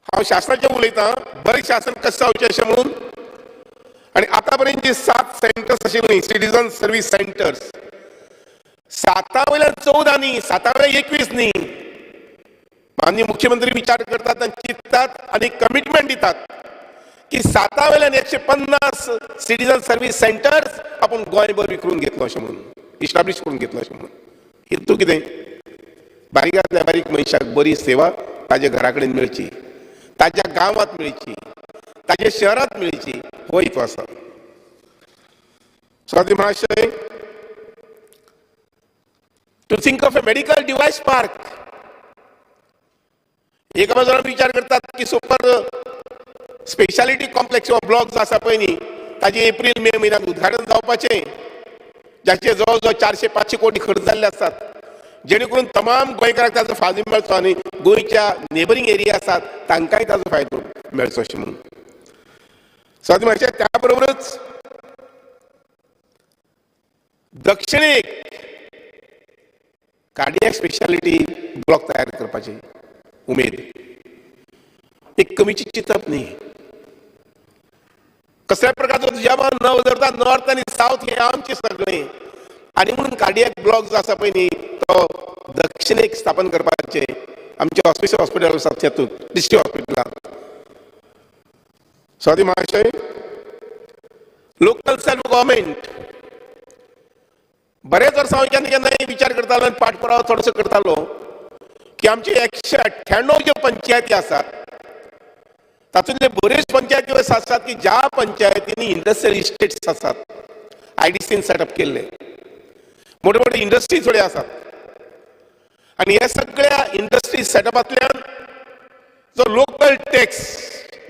हांव शासनाचें उलयतां, बरें शासन कशें जावचें अशें म्हणून. आनी आतां पर्यंत जी 7 सेंटर्स आशिल्लीं सिटीजन सर्वीस सेंटर्स, 7 वयल्यान 14 न्ही, 7 वयल्यान 21 न्ही. माननीय मुख्यमंत्री विचार करतात आनी चिंततात आनी कमिटमेंट दितात की 7 वयल्यान 150 सिटीजन सर्वीस सेंटर्स आपूण गोंयभर विकरून घेतलो अशें म्हणून, इस्टाब्लीश करून घेतलो अशें म्हणून. हेतू कितें? बारीकांतल्या बारीक मनशाक बरी सेवा ताज्या घरा कडेन मेळची, ताज्या गांवांत मेळची, ताज्या शहरांत मेळची, हो हेतू आसा. स्वाती महाशय, to think of a medical device park. एका बाजून विचार करतात की सुपर स्पेशालिटी कॉम्प्लेक्स किंवा ब्लॉक जो आसा पळय न्ही ताजें एप्रील मे म्हयन्यात उद्घाटन जावपाचें, जाचे जवळ जवळ 400-500 कोटी खर्च जाल्ले आसात, जेणे करून तमाम गोंयकारांक ताजो फायदो मेळचो आनी गोंयच्या नेबरींग एरिया आसात तांकांय ताजो फायदो मेळचो अशें म्हणून. स्वाती महाशय, त्या बरोबरच दक्षिणेक कार्डियक स्पेशालिटी ब्लॉक तयार करपाची उमेद, एक कमीची चिंतप न्ही. कसल्या प्रकारचो दुजाभाव न दवरता नॉर्थ आनी सावथ हे आमचे सगळे, आनी म्हणून कार्डियक ब्लॉक जो आसा पळय न्ही तो दक्षिणेक स्थापन करपाचे आमचे हॉस्पिटल हॉस्पिटल आसात तातूंत डिस्ट्रिक्ट हॉस्पिटलांत. स्वाती महाशय, लोकल सेल्फ गव्हर्मेंट बरेच वर्सां हांव केन्ना केन्नाय विचार करतालो आनी पाठपुरावा थोडोसो करतालो की आमचे 198 ज्यो पंचायती आसात तातूंतले बऱ्योच पंचायती अशो आसात की ज्या पंचायतींनी इंडस्ट्रियल इस्टेट्स आसात, आयडीसीन सेटअप केल्ले मोठे मोठे इंडस्ट्री थोडे आसात आनी ह्या सगळ्या इंडस्ट्री सेटअपांतल्यान जो लोकल टॅक्स,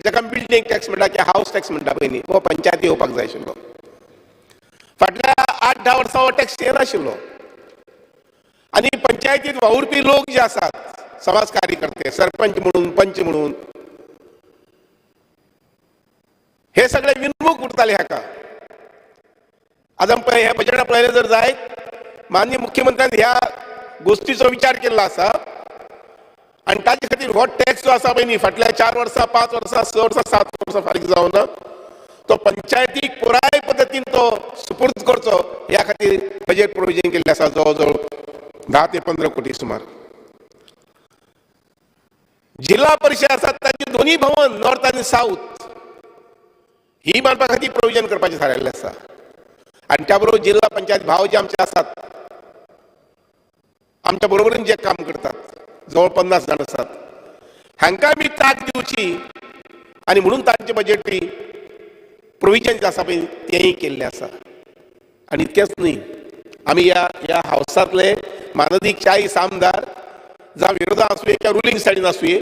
जाका बिल्डींग टॅक्स म्हणटा किंवा हावस टॅक्स म्हणटा पळय न्ही, हो पंचायती येवपाक जाय आशिल्लो. फाटल्या 8-10 वर्सां हो टॅक्स येनाशिल्लो आनी पंचायतीत वावुरपी लोक जे आसात, समाज कार्यकर्ते, सरपंच म्हणून, पंच म्हणून, हे सगळे विनमुख उरताले हाका. आज आमी पळय ह्या बजेटा पळयलें जर जायत, माननीय मुख्यमंत्र्यान ह्या गोश्टीचो विचार केल्लो आसा आनी ताजे खातीर हो टॅक्स जो आसा पळय न्ही फाटल्या 4 वर्सां, 5 वर्सां, 6 वर्सां, 7 वर्सां फारीक जावना, तो पंचायतीक पुराय पद्दतीन तो सुपूर्द करचो ह्या खातीर बजेट प्रोविजन केल्लें आसा जवळ जवळ 10 ते 15 कोटी सुमार. जिल्हा परिशद आसात तांचे दोन्ही भवन नॉर्थ आनी साऊथ ही बांदपा खातीर प्रोविजन करपाचें थारायल्लें आसा. आनी त्या बरोबर जिल्हा पंचायत भाव जे आमचे आसात आमच्या बरोबरीन जे काम करतात जवळ 50 जाण आसात, हांकां आमी ताक दिवची आनी म्हणून तांचे बजेट प्रोविजन जे आसा पळय तेंय केल्लें आसा. आनी इतकेंच न्ही, आमी ह्या हावसांतले मानदीक 40 आमदार जावं विरोधात आसुये किंवा रुलींग सायडीन आसुये,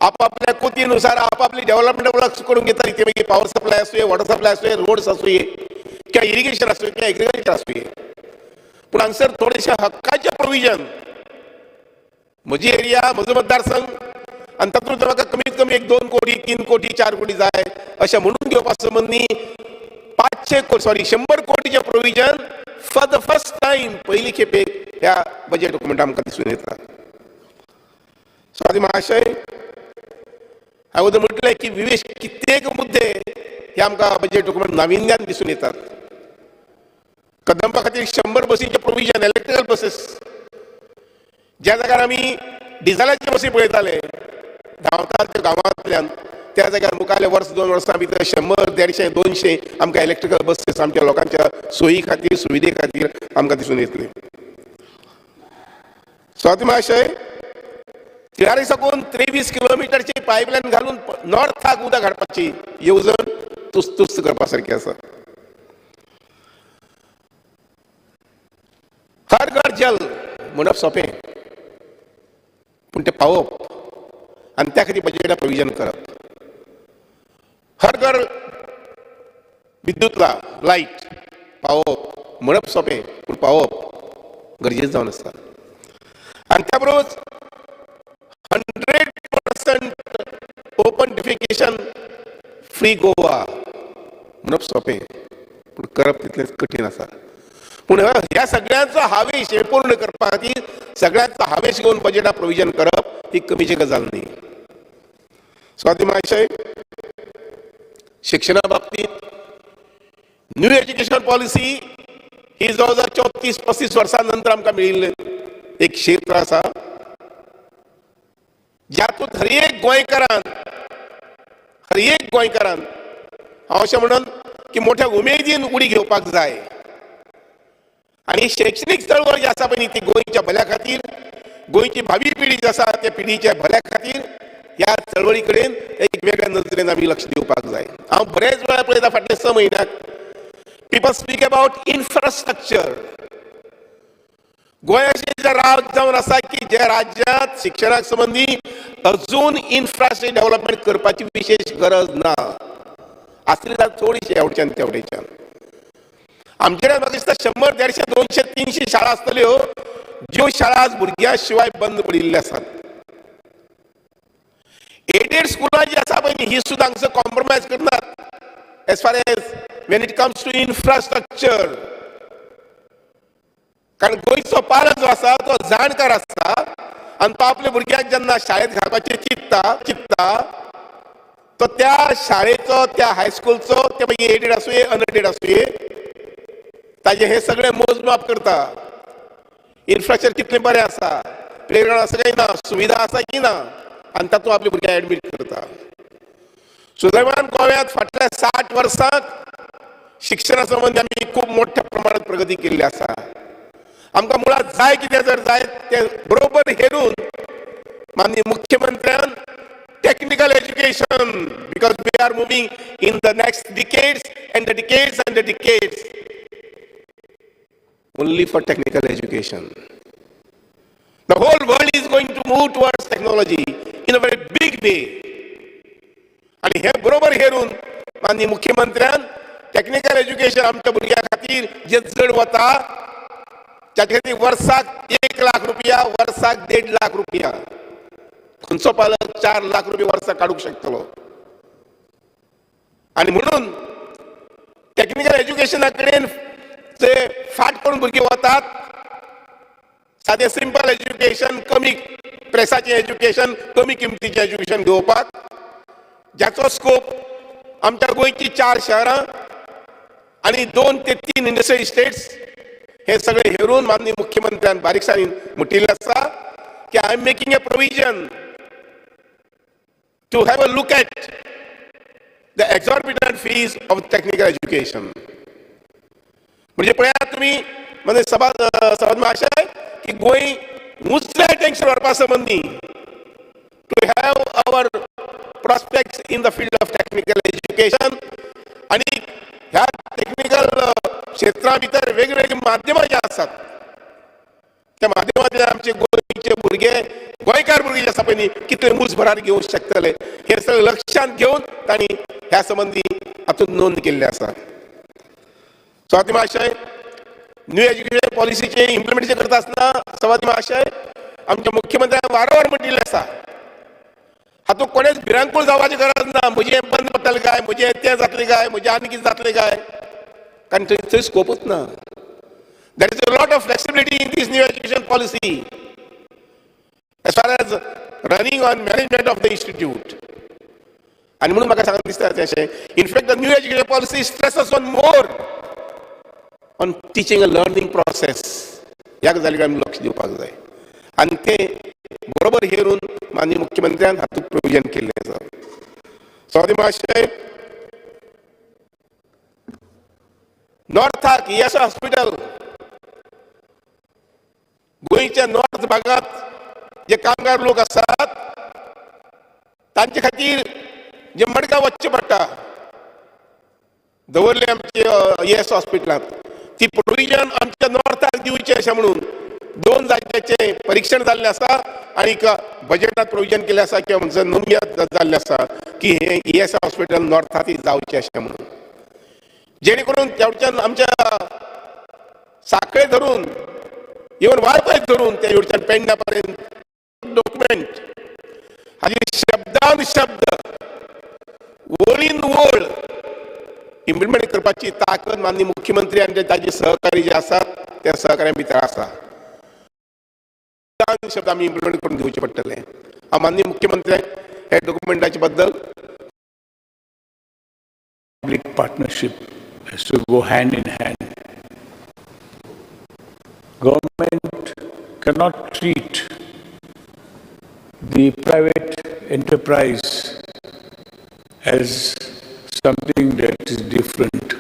आपापल्या कोतीनुसार आपापली डेव्हलपमेंट वर्क्स करून घेतात. ते मागीर पावर सप्लाय आसुये, वॉटर सप्लाय आसुये, रोड्स आसुये किंवा इरिगेशन आसुये किंवा एग्रीकल्चर आसुये, पूण हांगसर थोडेशे हक्काचे प्रोविजन म्हजी एरिया, म्हजो मतदारसंघ आनी तातूंत म्हाका कमीत कमी एक 2 कोटी, 3 कोटी, 4 कोटी जाय अशें म्हणून घेवपा संबंदी 500, sorry, 100 कोटीचें provision for the first time, पयली खेपेक ह्या बजेट डॉक्युमेंट आमकां दिसून येता. स्वाती महाशय, हांवें म्हटलें की विवेश कित्येक मुद्दे हे आमकां बजेट डॉक्युमेंट नाविन्यान दिसून येतात. कदंबा खातीर 100 बसींचें प्रोविजन, इलेक्ट्रिकल बसीस. ज्या जाग्यार आमी डिझलाचे बसी पळयताले धांवतात त्यो गांवांतल्यान, त्या जाग्यार मुखारले वर्स 2 वर्सां भितर 100, 150, 200 आमकां इलेक्ट्रिकल बसीस आमच्या लोकांच्या सोयी खातीर, सुविधे खातीर आमकां दिसून येतले. स्वाती महाशय, तिळारी साकून 23 किलोमिटरची पायपलायन घालून नॉर्थाक उदक हाडपाची येवजण तुस्त करपा सारकी आसा. हर घर जल म्हणप सोंपें, पूण तें पावोवप आनी त्या खातीर बजेटा प्रोविजन करप. हर घर विद्युतला लायट पावोवप म्हणप सोंपें, पूण पावोवप गरजेचें जावन आसा. आनी त्या बरोबर 100% open defecation free Goa म्हणप सोंपें, पूण करप तितलेंच कठीण आसा. पूण ह्या सगळ्यांचो हावेश हे पूर्ण करपा खातीर, सगळ्यांचो हावेश घेवन बजेटा प्रोविजन करप ही कमीची गजाल न्ही. स्वाती महाशय, शिक्षणा बाबतीत न्यू एज्युकेशन पॉलिसी ही जवळ जवळ 34-35 वर्सां नंतर आमकां मेळिल्लें एक क्षेत्र आसा, ज्यातूंत हर एक गोंयकारान, हांव अशें म्हणून की मोठ्या उमेदीन उडी घेवपाक जाय. आनी शैक्षणीक चळवळ जी आसा पळय न्ही, ती गोंयच्या भल्या खातीर, गोंयची भावी पिढी जी आसा त्या पिढीच्या भल्या खातीर ह्या चळवळी कडेन एक वेगळ्या नदरेन आमी लक्ष दिवपाक जाय. हांव बरेच वेळा पळयता, फाटले 6 म्हयन्याक people speak about infrastructure. Goa अशें जे राज्य जावन आसा की जे राज्यांत शिक्षणाक संबंदी अजून इन्फ्रास्ट्रक्चर डेव्हलपमेंट करपाची विशेश गरज ना. आसली जाल्यार थोडीशी हेवटेच्यान तेवटेच्यान. आमचे कडेन म्हाका दिसता 100, 150, 200, 300 शाळा आसतल्यो, ज्यो शाळा आज भुरग्यां शिवाय बंद पडिल्ल्यो आसात. एडेड स्कुलां जी आसा पळय न्ही, ही सुद्दां हांगसर कॉम्प्रोमायज करनात as far as when it comes to infrastructure, कारण गोंयचो पालक जो आसा तो जाणकार आसता आनी तो आपल्या भुरग्यांक जेन्ना शाळेंत घालपाचें चिंतता चिंतता, तो त्या शाळेचो, त्या हायस्कुलचो, ते मागीर एडेड आसुये, अनएडेड आसुये, ताजें हें सगळें मोजमाप करता. इन्फ्रास्ट्रक्चर कितलें बरें आसा, प्लेग्रावंड आसा काय ना, सुविधा आसा की ना, आनी तातूंत आपल्या भुरग्यांक एडमीट करता. सुदैवान गोव्यांत फाटल्या 60 वर्सांत शिक्षणा संबंदी आमी खूब मोठ्या प्रमाणात प्रगती केल्ली आसा. आमकां मुळात जाय कितें जर जाय तें बरोबर हेरून माननीय मुख्यमंत्र्यान technical education, because we are moving in the next decades and the decades and the decades only for technical education. The whole world is going to move towards technology in a very big way. आणि हे बरोबर हेरून माननीय मुख्यमंत्र्यान technical education आमच्या भुरग्यां खातीर जे चड वता ताचे खातीर वर्साक 1 लाख रुपया, वर्साक 1.5 लाख रुपया. खंयचो पालक 4 लाख रुपया वर्साक काडूंक शकतलो? आनी म्हणून टेक्निकल एज्युकेशना कडेन जे फाट करून भुरगीं वतात, सादें सिंपल एज्युकेशन, कमी प्रेसाचें एज्युकेशन, कमी किमतीचें एज्युकेशन घेवपाक, ज्याचो स्कोप आमच्या गोंयची चार शहरां आनी दोन ते तीन इंडस्ट्रियल इस्टेट्स, हे सगळे हेरून माननीय मुख्यमंत्र्यान बारीकसाणीन म्हटिल्लें आसा की I am making a provision to have a look at the exorbitant fees of technical education. म्हणजे पळयात तुमी, म्हणजे सभा सभात्मक आशय की गोंय उंचल्या टेन्शन व्हरपा संबंदी to have our prospects in the field of technical education आणि ह्या टेक्निकल क्षेत्रा भितर वेगवेगळी माध्यमां जी आसात, त्या माध्यमांतल्यान आमचे गोंयचे भुरगे, गोंयकार भुरगे जे आसा पळय न्ही, कितले मूज भरार घेवंक शकतले हे सगळें लक्षांत घेवन तांणी ह्या संबंदी हातूंत नोंद केल्ली आसा. स्वाती महाशय, न्यू एज्युकेशन पॉलिसीचे इम्प्लिमेंटेशन करता आसतना, स्वाती महाशय, आमच्या मुख्यमंत्र्यान वारंवार म्हणिल्लें आसा. हातूंत कोणेच भिरांकूळ जावपाची गरज ना, म्हजें हें बंद पडटलें काय, म्हजें तें जातलें काय, म्हजें आनी कितें जातलें काय, कारण थंय थंय स्कोपूच ना. There is a lot of flexibility in this new education policy as far as running on management of the institute. आनी म्हणून म्हाका सांगून दिसता अशें, in fact the new education policy stresses on more on teaching a learning process. ह्या गजालीक आमी लक्ष दिवपाक जाय आनी तें बरोबर हेरून माननीय मुख्यमंत्र्यान हातूंत प्रोविजन केल्लें आसा. सभापती महाशय, नॉर्थाक ईएसआय हॉस्पिटल, गोंयच्या नॉर्थ भागांत जे कामगार लोक आसात तांचे खातीर जे मडगांव वचचें पडटा, दवरले आमचे ईएस हॉस्पिटलांत ती प्रोविजन आमच्या नॉर्थाक दिवचें अशें म्हणून 2 जाग्याचें परिक्षण जाल्लें आसा आनी बजेटांत प्रोविजन केल्लें आसा किंवा म्हणचे नोंदणी जाल्लें आसा की हें ईएस हॉस्पिटल नॉर्थांत जावचें अशें म्हणून, जेणे करून तेवच्यान आमच्या साखळे धरून इवन वाळपय धरून ते येवच्यान पेडण्या पर्यंत डॉक्युमेंट हाजी शब्दान शब्द ओळीन ओळ इम्प्लिमेंट करपाची ताकद माननीय मुख्यमंत्री आनी ताजे सहकारी जे आसात त्या सहकार्या भितर आसा. शब्द आमी इम्प्लिमेंट करून घेवचे पडटले. हांव माननीय मुख्यमंत्र्यांक ह्या डॉक्युमेंटाचे बद्दल Public partnership has to go hand in hand. Government cannot treat the private enterprise as something that is different.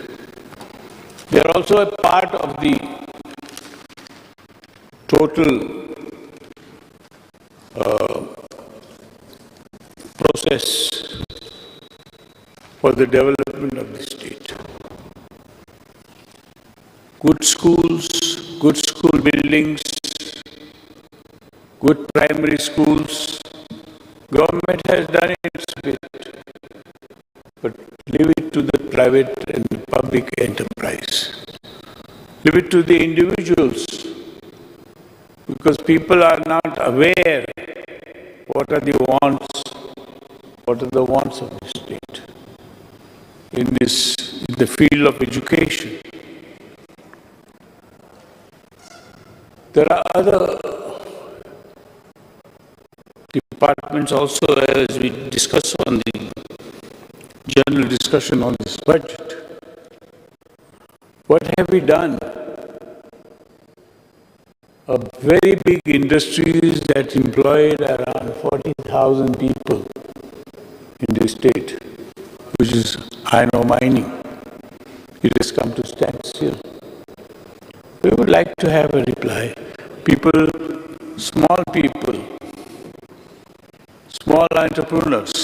They are also a part of the total process for the development of the state. Good schools, good school buildings, good primary schools. Government has done its bit, but leave it to the private and the public enterprise. Leave it to the individuals, because people are not aware what are the wants, what are the wants of the state in the field of education. There are other departments also, as we discuss on the general discussion on this budget. What have we done? A very big industries that employed around 40,000 people in the state, which is iron ore mining. It has come to standstill. We would like to have a reply. People, small people, small entrepreneurs,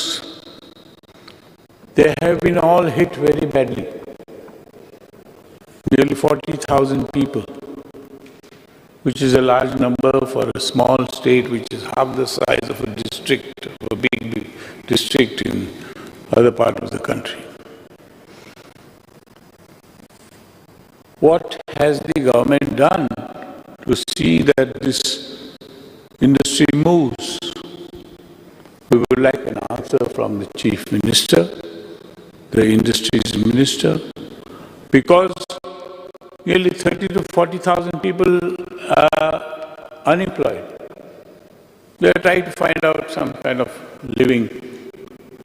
they have been all hit very badly. Nearly 40,000 people, which is a large number for a small state, which is half the size of a district, of a big district in other part of the country. What has the government done to see that this industry moves? We would like an answer from the Chief Minister, the Industries Minister, because nearly 30 to 40,000 people are unemployed. They are trying to find out some kind of living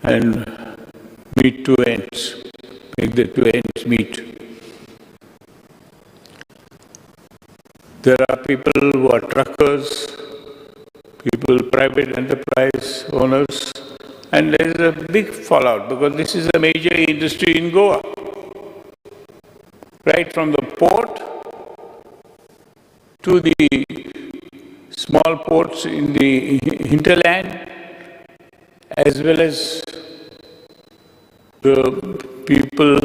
and meet two ends, make the two ends meet. There are people who are truckers, people, private enterprise owners, and there is a big fallout because this is a major industry in Goa. Right from the port to the small ports in the hinterland, as well as the people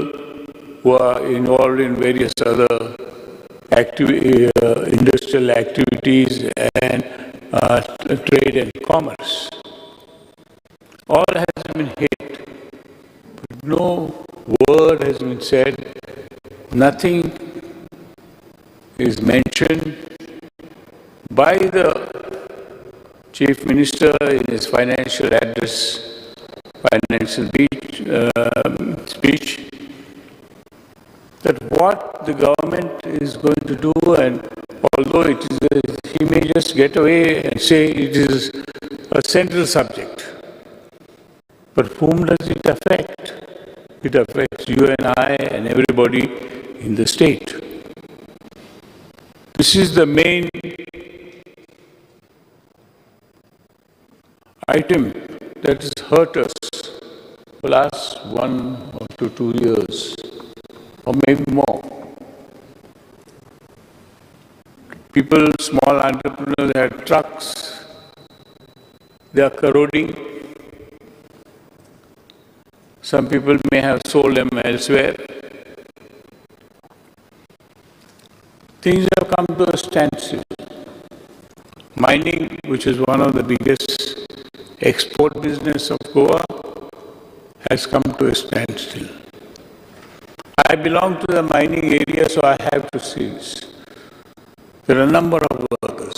who are involved in various other industrial activities and trade and commerce. All has been hit, but no word has been said, nothing is mentioned by the Chief Minister in his financial address, financial speech, that what the government is going to do, and although it is, he may just get away and say it is a central subject. But whom does it affect? It affects you and I and everybody in the state. This is the main item that has hurt us for the last 1 or 2 years, or maybe more. People, small entrepreneurs had trucks, they are corroding. Some people may have sold them elsewhere. Things have come to a standstill. Mining, which is one of the biggest export business of Goa, has come to a standstill. I belong to the mining area, so I have to see this. There are a number of workers.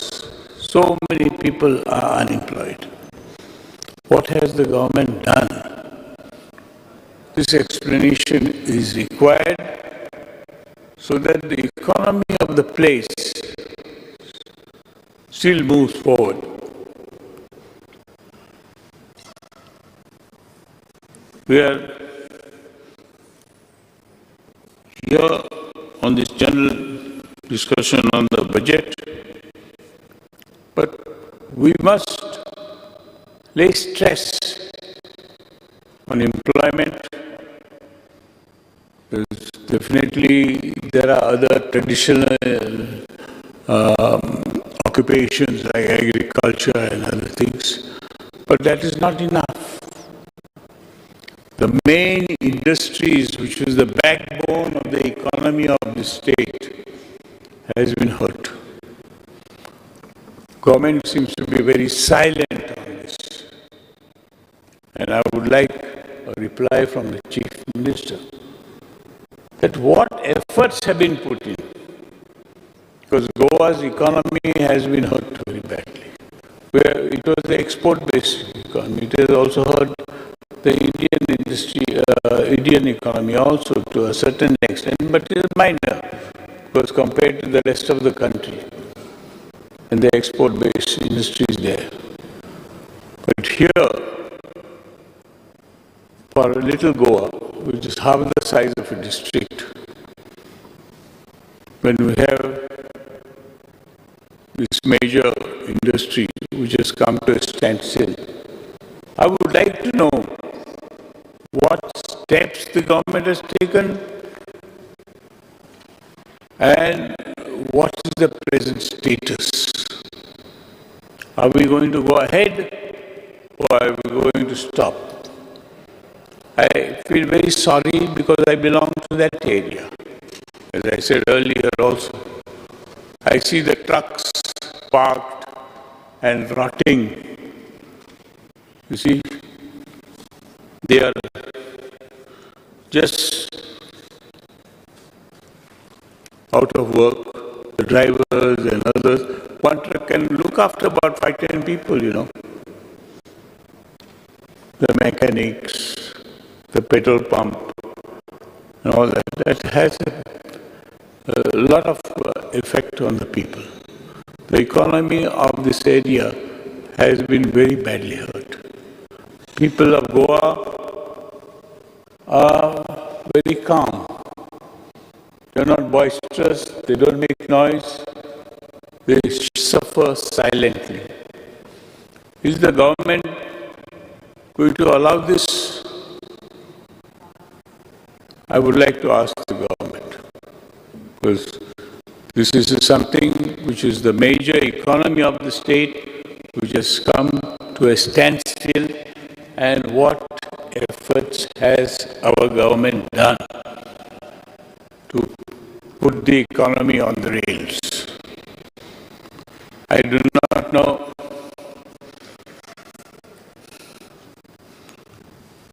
So many people are unemployed. What has the government done? This explanation is required so that the economy of the place still moves forward. We are here on this general discussion on the budget, but we must lay stress on employment. Because definitely there are other traditional occupations like agriculture and other things, but that is not enough. The main industries, which is the backbone of the economy of the state, has been hurt. Government seems to be very silent on this. And I would like a reply from the Chief Minister that what efforts have been put in, because Goa's economy has been hurt very badly. Where it was the export-based economy, it has also hurt the Indian industry, Indian economy also to a certain extent, but it is minor, because compared to the rest of the country and the export-based industries there. But here, for a little Goa, which is half the size of a district, when we have this major industry which has come to a standstill, I would like to know what steps the government has taken and what is the present status. Are we going to go ahead or are we going to stop? I feel very sorry because I belong to that area. As I said earlier also, I see the trucks parked and rotting. You see, they are just out of work, the drivers and others. One truck can look after about 5-10 people, you know. The mechanics, the petrol pump, and all that. That has a lot of effect on the people. The economy of this area has been very badly hurt. People of Goa are very calm. They are not boisterous, they don't make noise, they suffer silently. Is the government going to allow this? I would like to ask the government, because this is something which is the major economy of the state, which has come to a standstill, and what efforts has our government done to put the economy on the rails? I do not know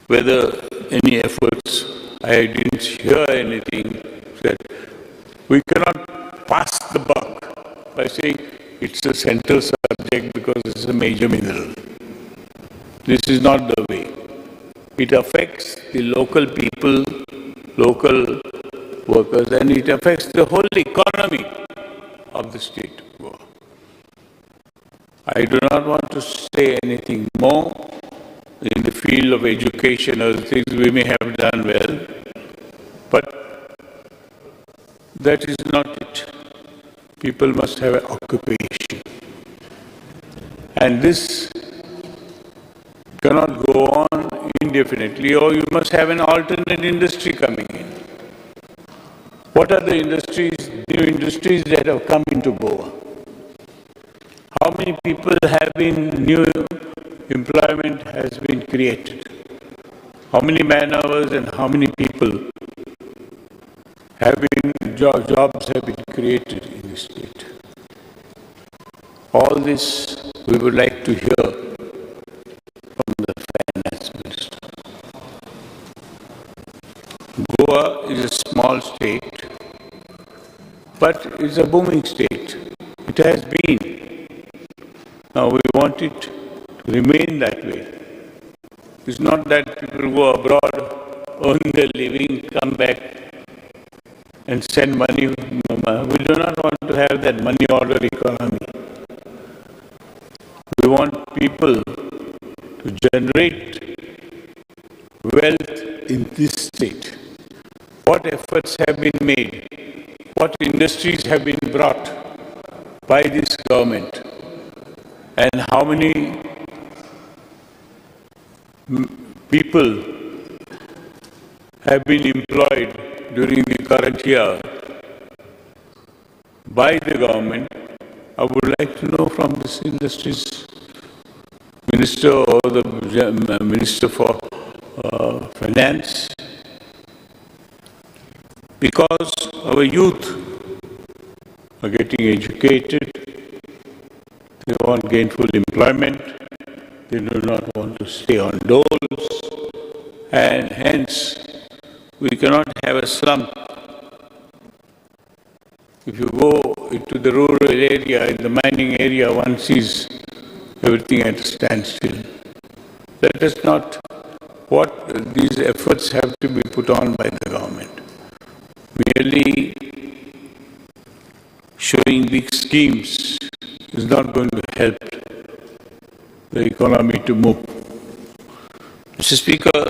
whether any efforts, I didn't hear anything that we cannot pass the buck by saying it's a central subject because it's is a major mineral. This is not the way. It affects the local people, local workers, and it affects the whole economy of the state of Goa. I do not want to say anything more in the field of education or things we may have done well, but that is not it. People must have an occupation. And this cannot go on indefinitely, or you must have an alternate industry coming in. What are the industries, new industries that have come into Goa? How many people have been, new employment has been created? How many man hours and how many people have been, jobs have been created in the state? All this we would like to hear from the finance minister. Goa is a small state, but it's a booming state. It has been. Now we want it to remain that way. It's not that people go abroad, earn their living, come back and send money. We do not want to have that money order economy. We want people to generate wealth in this state. What efforts have been made? What industries have been brought by this government? And how many people have been employed during the current year by the government? I would like to know from this industries minister or the minister for finance, because our youth are getting educated, they want gainful employment, they do not want to stay on doles, and hence we cannot have a slump. If you go into the rural area, in the mining area, one sees everything at a standstill. That is not what these efforts have to be put on by the government. Merely showing big schemes is not going to help the economy to move. Mr. Speaker,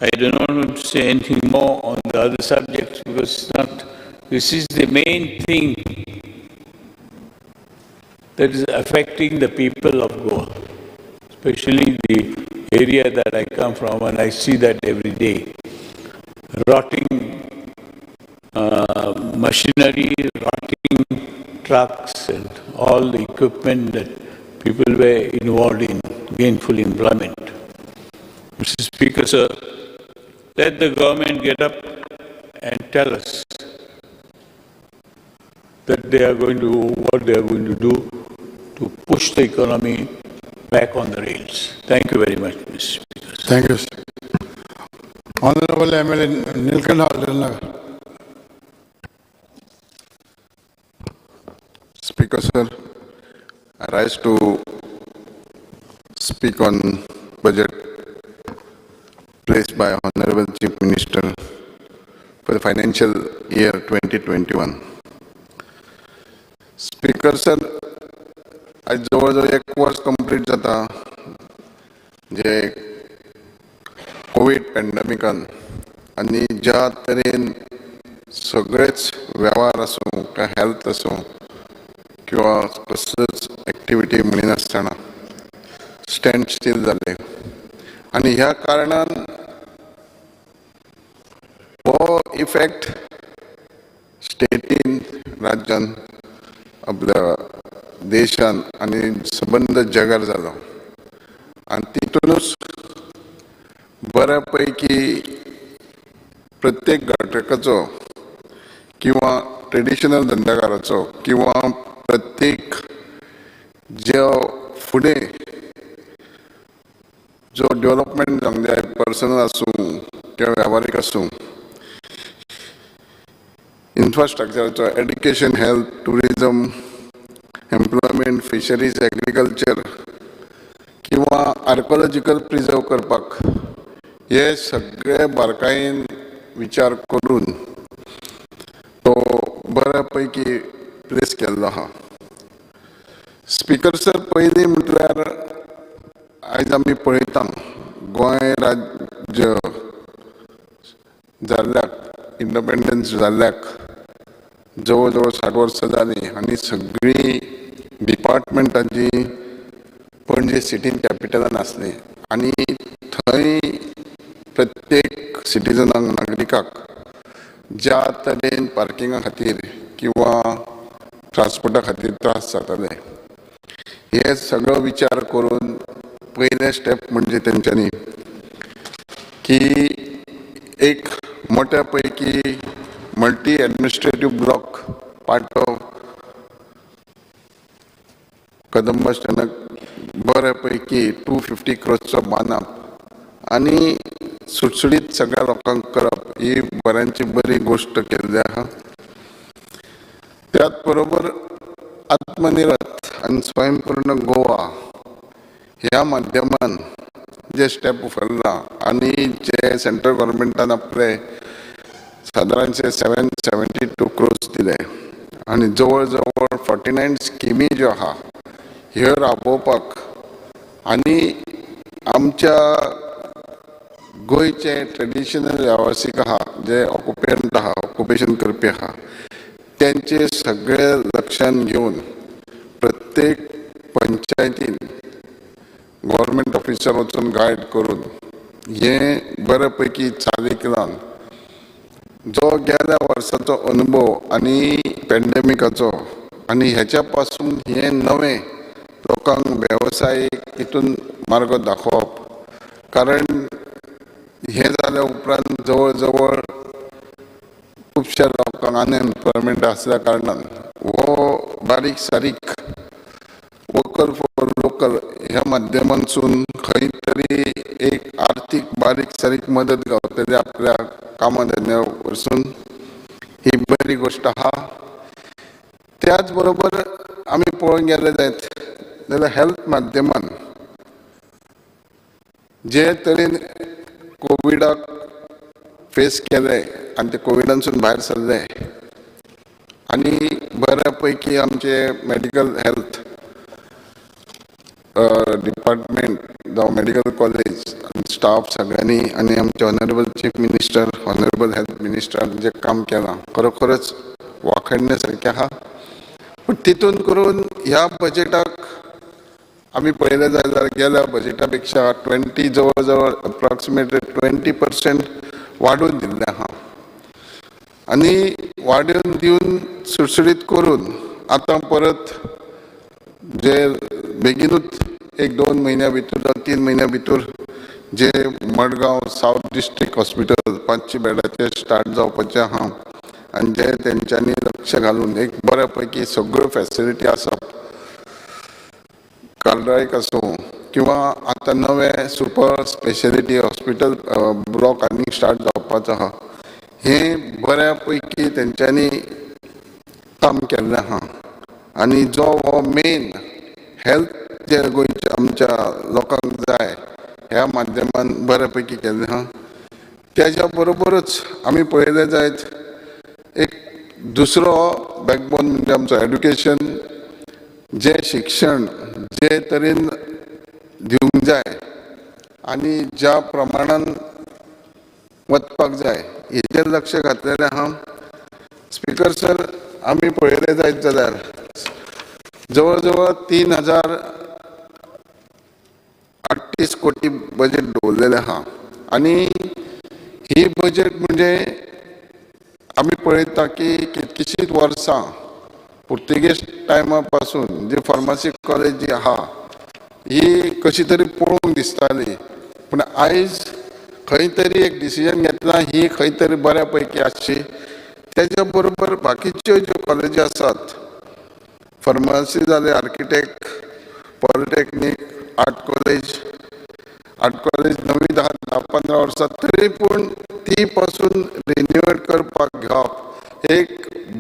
I do not want to say anything more on the other subjects because it's not, this is the main thing that is affecting the people of Goa, especially the area that I come from, and I see that every day. Rotting machinery, rotting trucks, and all the equipment that people were involved in gainful employment. Mr. Speaker, sir, let the government get up and tell us that they are going to, what they are going to do to push the economy back on the rails. Thank you very much, Mr. Speaker. Thank you, sir. Honorable MLA Nilkanth Haldar. Speaker, sir, I rise to speak on budget placed by Honorable Chief Minister for the financial year 2021. Speaker, sir, आयज जवळ जवळ एक वर्स complete जाता जे Covid पॅन्डमिकान आनी ज्या तरेन सगळेच वेव्हार आसूं काय हेल्थ आसूं किंवा कसलोच एक्टिविटी म्हणिनासतना स्टँड स्टील जाले आनी ह्या कारणान हो इफेक्ट स्टेटीन राज्यान आपल्या देशान आनी सबंद जगार जालो आनी तितूनच बऱ्या पैकी प्रत्येक घटकाचो किंवा ट्रेडिशनल धंदेकाराचो किंवा प्रत्येक जो फुडें जो डेवलपमेंट जावंक जाय पर्सनल आसूं किंवा वेव्हारीक आसूं इन्फ्रास्ट्रक्चराचो education health tourism employment. Environment, fisheries, agriculture किंवा आर्कोलॉजिकल प्रिजर्व करपाक, हे सगळे बारकायेन विचार करून तो बऱ्या पैकी प्लेस केल्लो आहा. स्पिकर सर, पयलीं म्हटल्यार आयज आमी पळयता, गोंय राज्य जाल्ल्याक, इंडिपेंडन्स जाल्ल्याक जवळ जवळ 60 वर्सां जालीं आनी सगळीं डिपार्टमेंटांची पणजे सिटीन कॅपिटलान आसली आनी थंय प्रत्येक सिटीजनाक, नागरिकाक ज्या तरेन पार्किंगा खातीर किंवा ट्रान्सपोर्टा खातीर त्रास जाताले, हे सगळो विचार करून पयलें स्टेप म्हणजे तेंच्यांनी की एक मोठ्या पैकी multi administrative block part of Kadamba स्टँडाक बऱ्यापैकी 250 क्रोर्सचो बांदप आनी सुटसुटीत सगळ्या लोकांक करप ही बऱ्यांची बरी गोश्ट केल्ली आहा. त्याच बरोबर आत्मनिर्भर आनी स्वयंपूर्ण गोवा ह्या माध्यमान जे स्टेप उखल्ला आनी जे सेंट्रल गव्हर्मेंटान आपले सादारणशे 772 क्रोर्स दिले आनी जवळ जवळ 49 स्किमी ज्यो आहा ह्यो राबोवपाक आनी आमच्या गोंयचे ट्रेडिशनल वेवसायीक आहा, जे ऑक्युपेंट आहा, ऑक्युपेशन करपी आहा, तेंचे सगळे लक्षान घेवन प्रत्येक पंचायतीन गव्हर्मेंट ऑफिसर वचून गायड करून हें बऱ्या पैकी चालीक लावन, जो गेल्या वर्साचो अनुभव आनी पेंडेमिकाचो आनी हेच्या पासून हें नवें लोकांक वेवसायीक हितून मार्ग दाखोवप, कारण हें जाल्या उपरांत जवळ जवळ खुबश्या लोकांक अनएम्प्लॉयमेंट आसल्या कारणान हो बारीक सारीक वोकल फॉर लोकल ह्या माध्यमांतसून खंय तरी एक आर्थीक बारीक सारीक मदत गावतली आपल्या कामा धंद्या वरसून, ही बरी गोश्ट आहा. त्याच बरोबर आमी पळोवंक गेले जायत जाल्यार हेल्थ माध्यमान जे तरेन कोविडाक फेस केले आनी ते कोविडानसून भायर सरले आनी बऱ्या पैकी आमचे मेडिकल हेल्थ डिपार्टमेंट जावं मेडिकल कॉलेज स्टाफ सगळ्यांनी आनी आमचे honourable chief minister, honourable health मिनिस्टरान जें काम केलां खरोखरच वाखणण्या सारकें आहा. पूण तितून करून ह्या बजेटाक आमी पळयलें जाल्यार गेल्या बजेटा पेक्षा 20, जवळ जवळ अप्रॉक्सिमेटली 20% वाडोवन दिल्लें आहा आनी वाडोवन दिवन सुटसुटीत करून आतां परत जे बेगीनूच एक दोन म्हयन्या भितर जावं 3 म्हयन्या भितर जे मडगांव सावथ डिस्ट्रिक्ट हॉस्पिटल 500 बेडाचेर स्टार्ट जावपाचें आहा आनी जे तेंच्यांनी लक्ष घालून एक बऱ्या पैकी सगळ्यो फॅसिलिटी आसप, कार्डायक आसूं किंवा आतां नवें सुपर स्पेशलिटी हॉस्पिटल ब्लॉक आनीक स्टार्ट जावपाचो आहा, हें बऱ्या पैकी तेंच्यांनी काम केल्लें आहा. आनी जो हो मेन हेल्थ जे गोंयच्या आमच्या लोकांक जाय ह्या माध्यमान बऱ्या पैकी केल्लें आहा. तेज्या बरोबरच आमी पळयलें जायत एक दुसरो बॅकबोन म्हणजे आमचो एड्युकेशन, जें शिक्षण जे तरेन दिवंक जाय आनी ज्या प्रमाणान वचपाक जाय हेचेर लक्ष घातलेलें आहा. स्पिकर सर, आमी पळयलें जायत जाल्यार जवळ जवळ 3038 कोटी बजेट दवरलेलें आहा आनी ही बजेट म्हणजे आमी पळयता की कितकीशींच वर्सां पुर्तुगेज टायमा पासून जी फार्मासी कॉलेज जी आहा ही कशी तरी पळोवंक दिसताली, पूण आयज खंय तरी एक डिसिजन घेतला ही खंय तरी बऱ्या पैकी आसची. तेज्या बरोबर बाकीच्यो ज्यो कॉलेजी आसात, फार्मासी जाले, architect, polytechnic, art college, art college नवी 10-15 वर्सां तरी पूण ती पासून रिन्युएट करपाक घेवप, एक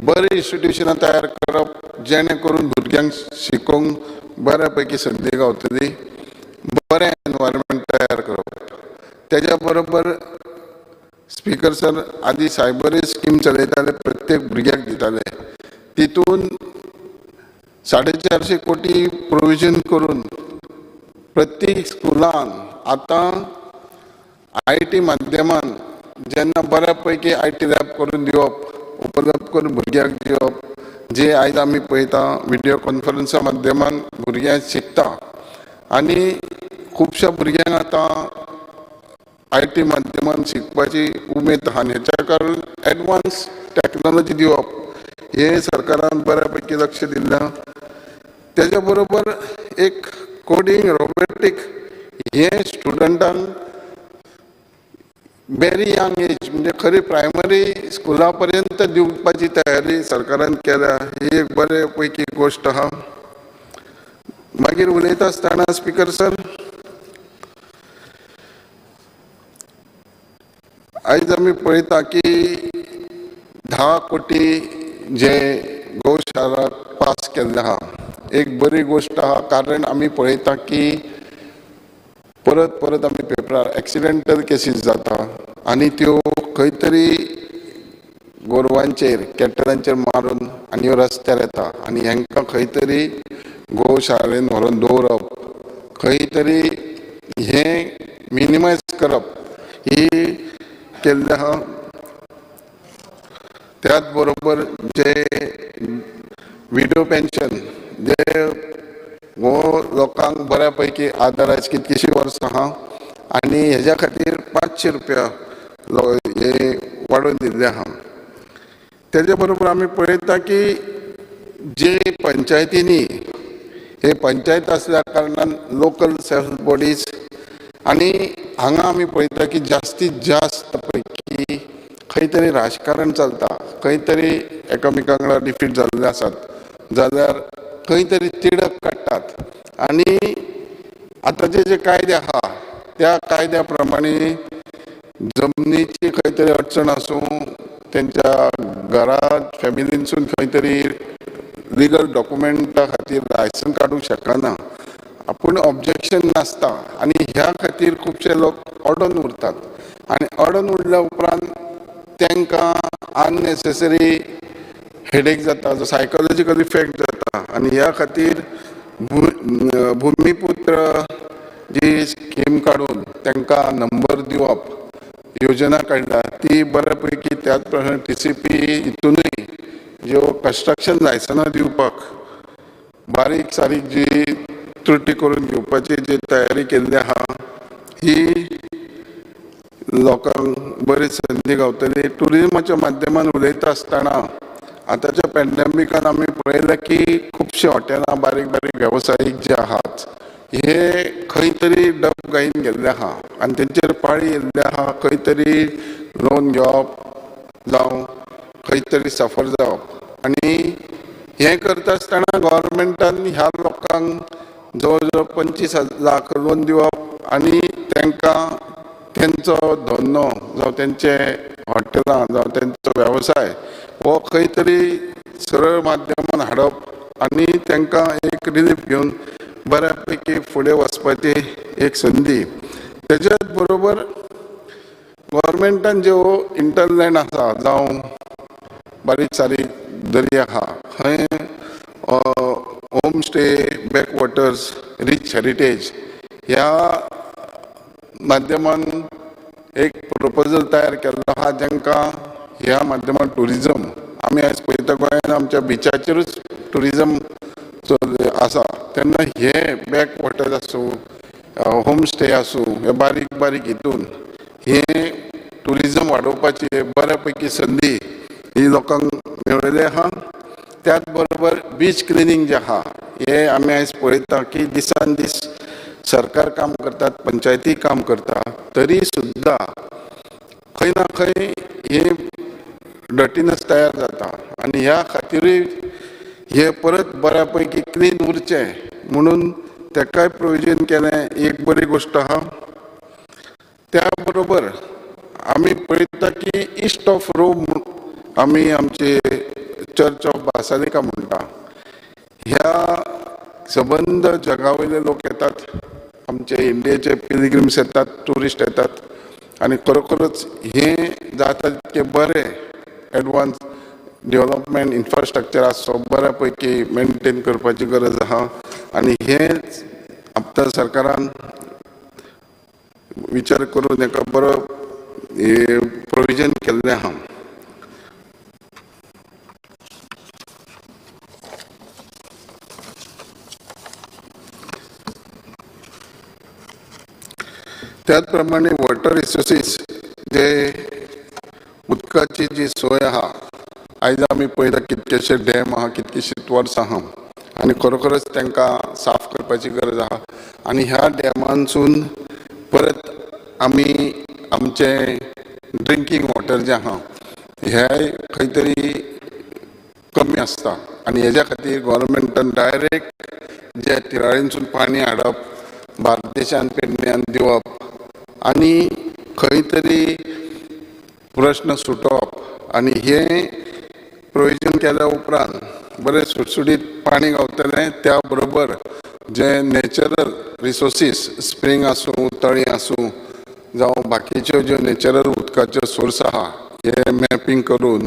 बरी इन्स्टिट्युशनां तयार करप जेणे करून भुरग्यांक शिकोवंक बऱ्या पैकी संदी गावतली, बरें एनवायरमेंट तयार करप. तेज्या बरोबर स्पीकर सर, आदी सायबरी स्कीम चलयताले, प्रत्येक भुरग्याक दिताले, तितून 450 कोटी प्रोविजन करून प्रत्येक स्कुलान आतां IT माध्यमान जेन्ना बऱ्या पैकी IT lab करून दिवप, उपलब्ध करून भुरग्यांक दिवप, जे आयज आमी पळयता विडियो कॉन्फरन्सा माध्यमान भुरग्यांक शिकता आनी खुबश्या भुरग्यांक आतां IT माध्यमान शिकपाची उमेद आहा आनी हेच्या कारण एडवान्स टॅक्नोलॉजी दिवप हे सरकारान बऱ्या पैकी लक्ष दिल्लें आहा. तेज्या बरोबर एक कोडींग, रोबोटीक हे स्टुडंटांक वेरी यंग एज, म्हणजे खरी प्रायमरी स्कुला पर्यंत दिवपाची तयारी सरकारान केल्या, ही एक बरे पैकी गोश्ट आहा. मागीर उलयता आसतना स्पीकर सर, आयज आमी पळयता की 10 कोटी जे गोशाळाक पास केल्ले आहा, एक बरी गोश्ट आहा, कारण आमी पळयता की परत परत आमी पेपरार एक्सिडेंटल केसीस जाता आनी त्यो खंय तरी गोरवांचेर, कॅटलांचेर मारून आनी ह्यो रस्त्यार येता आनी हेंकां खंय तरी गोशाळेन व्हरून दवरप, खंय तरी हें मिनिमायज करप ही केल्लें आहा. त्याच बरोबर जे विडो पेन्शन जे हो लोकांक बऱ्या पैकी आदार आयज कितकीशीं वर्सां आहा आनी हेज्या खातीर 500 रुपया हे वाडोवन दिल्ले आहा. तेजे बरोबर आमी पळयता की जे पंचायतींनी, हे पंचायत आसल्या कारणान लोकल सेल्फ बॉडीज आनी हांगा आमी पळयता की जास्तीत जास्त पैकी खंय तरी राजकारण चलता, खंय तरी एकामेका वांगडा डिफीट जाल्ले आसात जाल्यार खंय तरी तिडक काडटात आनी आतांचे जे कायदे आहा त्या कायद्या प्रमाणे जमनीची खंय तरी अडचण आसूं, तेंच्या घरात फॅमिलीनसून खंय तरी लिगल डॉक्युमेंटा खातीर लायसन काडूंक शकना पूण ऑब्जेक्शन नासता आनी ह्या खातीर खुबशे लोक अडोन उरतात आनी अडोन उरल्या उपरांत तांकां अननेसेसरी हेडेक जाता, जो सायकोलॉजिकल इफेक्ट जाता. आनी ह्या खातीर भुमीपुत्र जी स्कीम काडून तांकां नंबर दिवप योजना काडल्या ती बऱ्या पैकी. त्याच प्रमाणे टीसीपी हितूनय ज्यो कन्स्ट्रक्शन लायसनां दिवपाक बारीक सारीक जी त्रुटी करून घेवपाची जी तयारी केल्ली आहा ही लोकांक बरी संदी गावतली. ट्युरिजमाच्या माध्यमान उलयता आसतना आतांच्या पॅन्डेमिकान आमी पळयलें की खुबशीं हॉटेलां, बारीक बारीक वेवसायीक जे आहात हे खंय तरी डब गायीन गेल्ले आहा आनी तेंचेर पाळी येयल्ले आहा, खंय तरी लोन घेवप जावं खंय तरी सफर जावप. आनी हें करता आसतना गोवोरमेंटान ह्या लोकांक जवळ जवळ 25 लाख लोन दिवप आनी तांकां तेंचो धंदो जावं तेंचे हॉटेलां जावं तेंचो वेवसाय हो खंय तरी सरळ माध्यमान हाडप आनी तांकां एक रिलीफ घेवन बऱ्या पैकी फुडें वचपाची एक संदी. तेच्याच बरोबर गोवोरमेंटान ज्यो इंटरलँड आसा जावं बारीक सारीक दर्या आहा थंय home stay, backwaters, rich heritage ह्या माध्यमान एक प्रपोजल तयार केल्लो आहा, जांकां ह्या माध्यमान ट्युरिजम आमी आयज पळयता गोंयान आमच्या बिचाचेरूच ट्युरिजम आसा, तेन्ना हे बॅक वॉटर आसूं, होम स्टे आसूं, हे बारीक बारीक हितून हे ट्युरिजम वाडोवपाची बऱ्या पैकी संदी ही लोकांक मेळिल्ली आहा. त्याच बरोबर बीच क्लिनींग जें आहा हें आमी आयज पळयता की दिसान दीस सरकार काम करतात, पंचायती काम करता, तरी सुद्दां खंय ना खंय हे डर्टीनस तयार जाता आनी ह्या खातीरूय हे परत बऱ्या पैकी क्लीन उरचें म्हणून तेकाय प्रोविजन केलें, एक बरी गोश्ट आहा. त्या बरोबर आमी पळयता की इस्ट ऑफ रोम आमी आमचे चर्च ऑफ बासालिका म्हणटा. सबंद जगा वयले लोक येतात, आमचे इंडियेचे पिलग्रिम्स येतात, ट्युरिस्ट येतात आनी खरोखरच हें जाता तितकें बरें एडवान्स डेवलपमेंट इन्फ्रास्ट्रक्चर आसचो बऱ्या पैकी मेनटेन करपाची गरज आहा आनी हें आतां सरकारान विचार करून हेका बरो प्रोविजन केल्लें आहा. त्याच प्रमाणे वॉटर रिसोर्सीस जे उदकाची जी सोय आहा, आयज आमी पळयता कितकेशे डॅम आहा, कितकेशींच वर्सां आहा आनी खरोखरच तांकां साफ करपाची गरज आहा आनी ह्या डॅमांसून परत आमी आमचें ड्रिंकींग वॉटर जें आहा हें खंय तरी कमी आसता आनी हेज्या खातीर गोवोरमेंटान डायरेक्ट जे तिराळींसून पाणी हाडप, बार्देशान पेडण्यान दिवप आनी खंय तरी प्रश्न सुटोवप आनी हें प्रोविजन केल्या उपरांत बरें सुटसुटीत पाणी गावतलें. त्या बरोबर जे नॅचरल रिसोर्सीस स्प्रींग आसूं, तळी आसूं, जावं बाकीच्यो ज्यो नॅचरल उदकाच्यो सोर्स आहा हे मॅपींग करून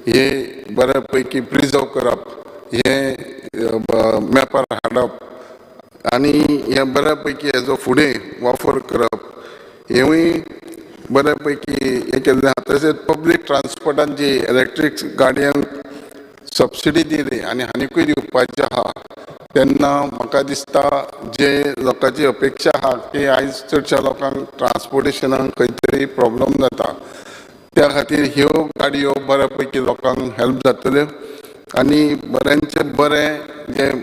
हे बऱ्या पैकी प्रिजर्व करप, हे मॅपार हाडप आनी हे बऱ्या पैकी हेजो फुडें वापर करप हेवूय बऱ्या पैकी हें केल्लें आहा. तशेंच पब्लीक ट्रान्सपोर्टान जी इलेक्ट्रीक गाडयांक सबसिडी दिली आनी आनिकूय दिवपाची आहा, तेन्ना म्हाका दिसता जे लोकांची अपेक्षा आहा की आयज चडश्या लोकांक ट्रान्सपोर्टेशनाक खंय तरी प्रॉब्लम जाता, त्या खातीर ह्यो गाडयो बऱ्या पैकी लोकांक हेल्प जातल्यो आनी बऱ्यांचें बरें जें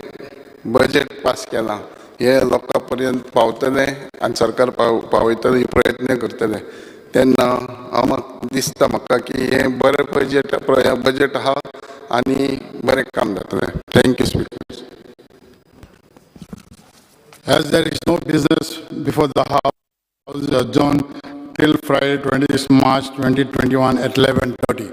बजेट पास केलां हें लोकां पर्यंत पावतलें आनी सरकार पावयतलें प्रयत्न करतलें. तेन्ना हांव म्हाका दिसता म्हाका की हें बरें बजेट आहा आनी बरें काम जातलें. Thank you speaker. As there is no business before the House adjourned till Friday, 26 March 2021 at 11:30.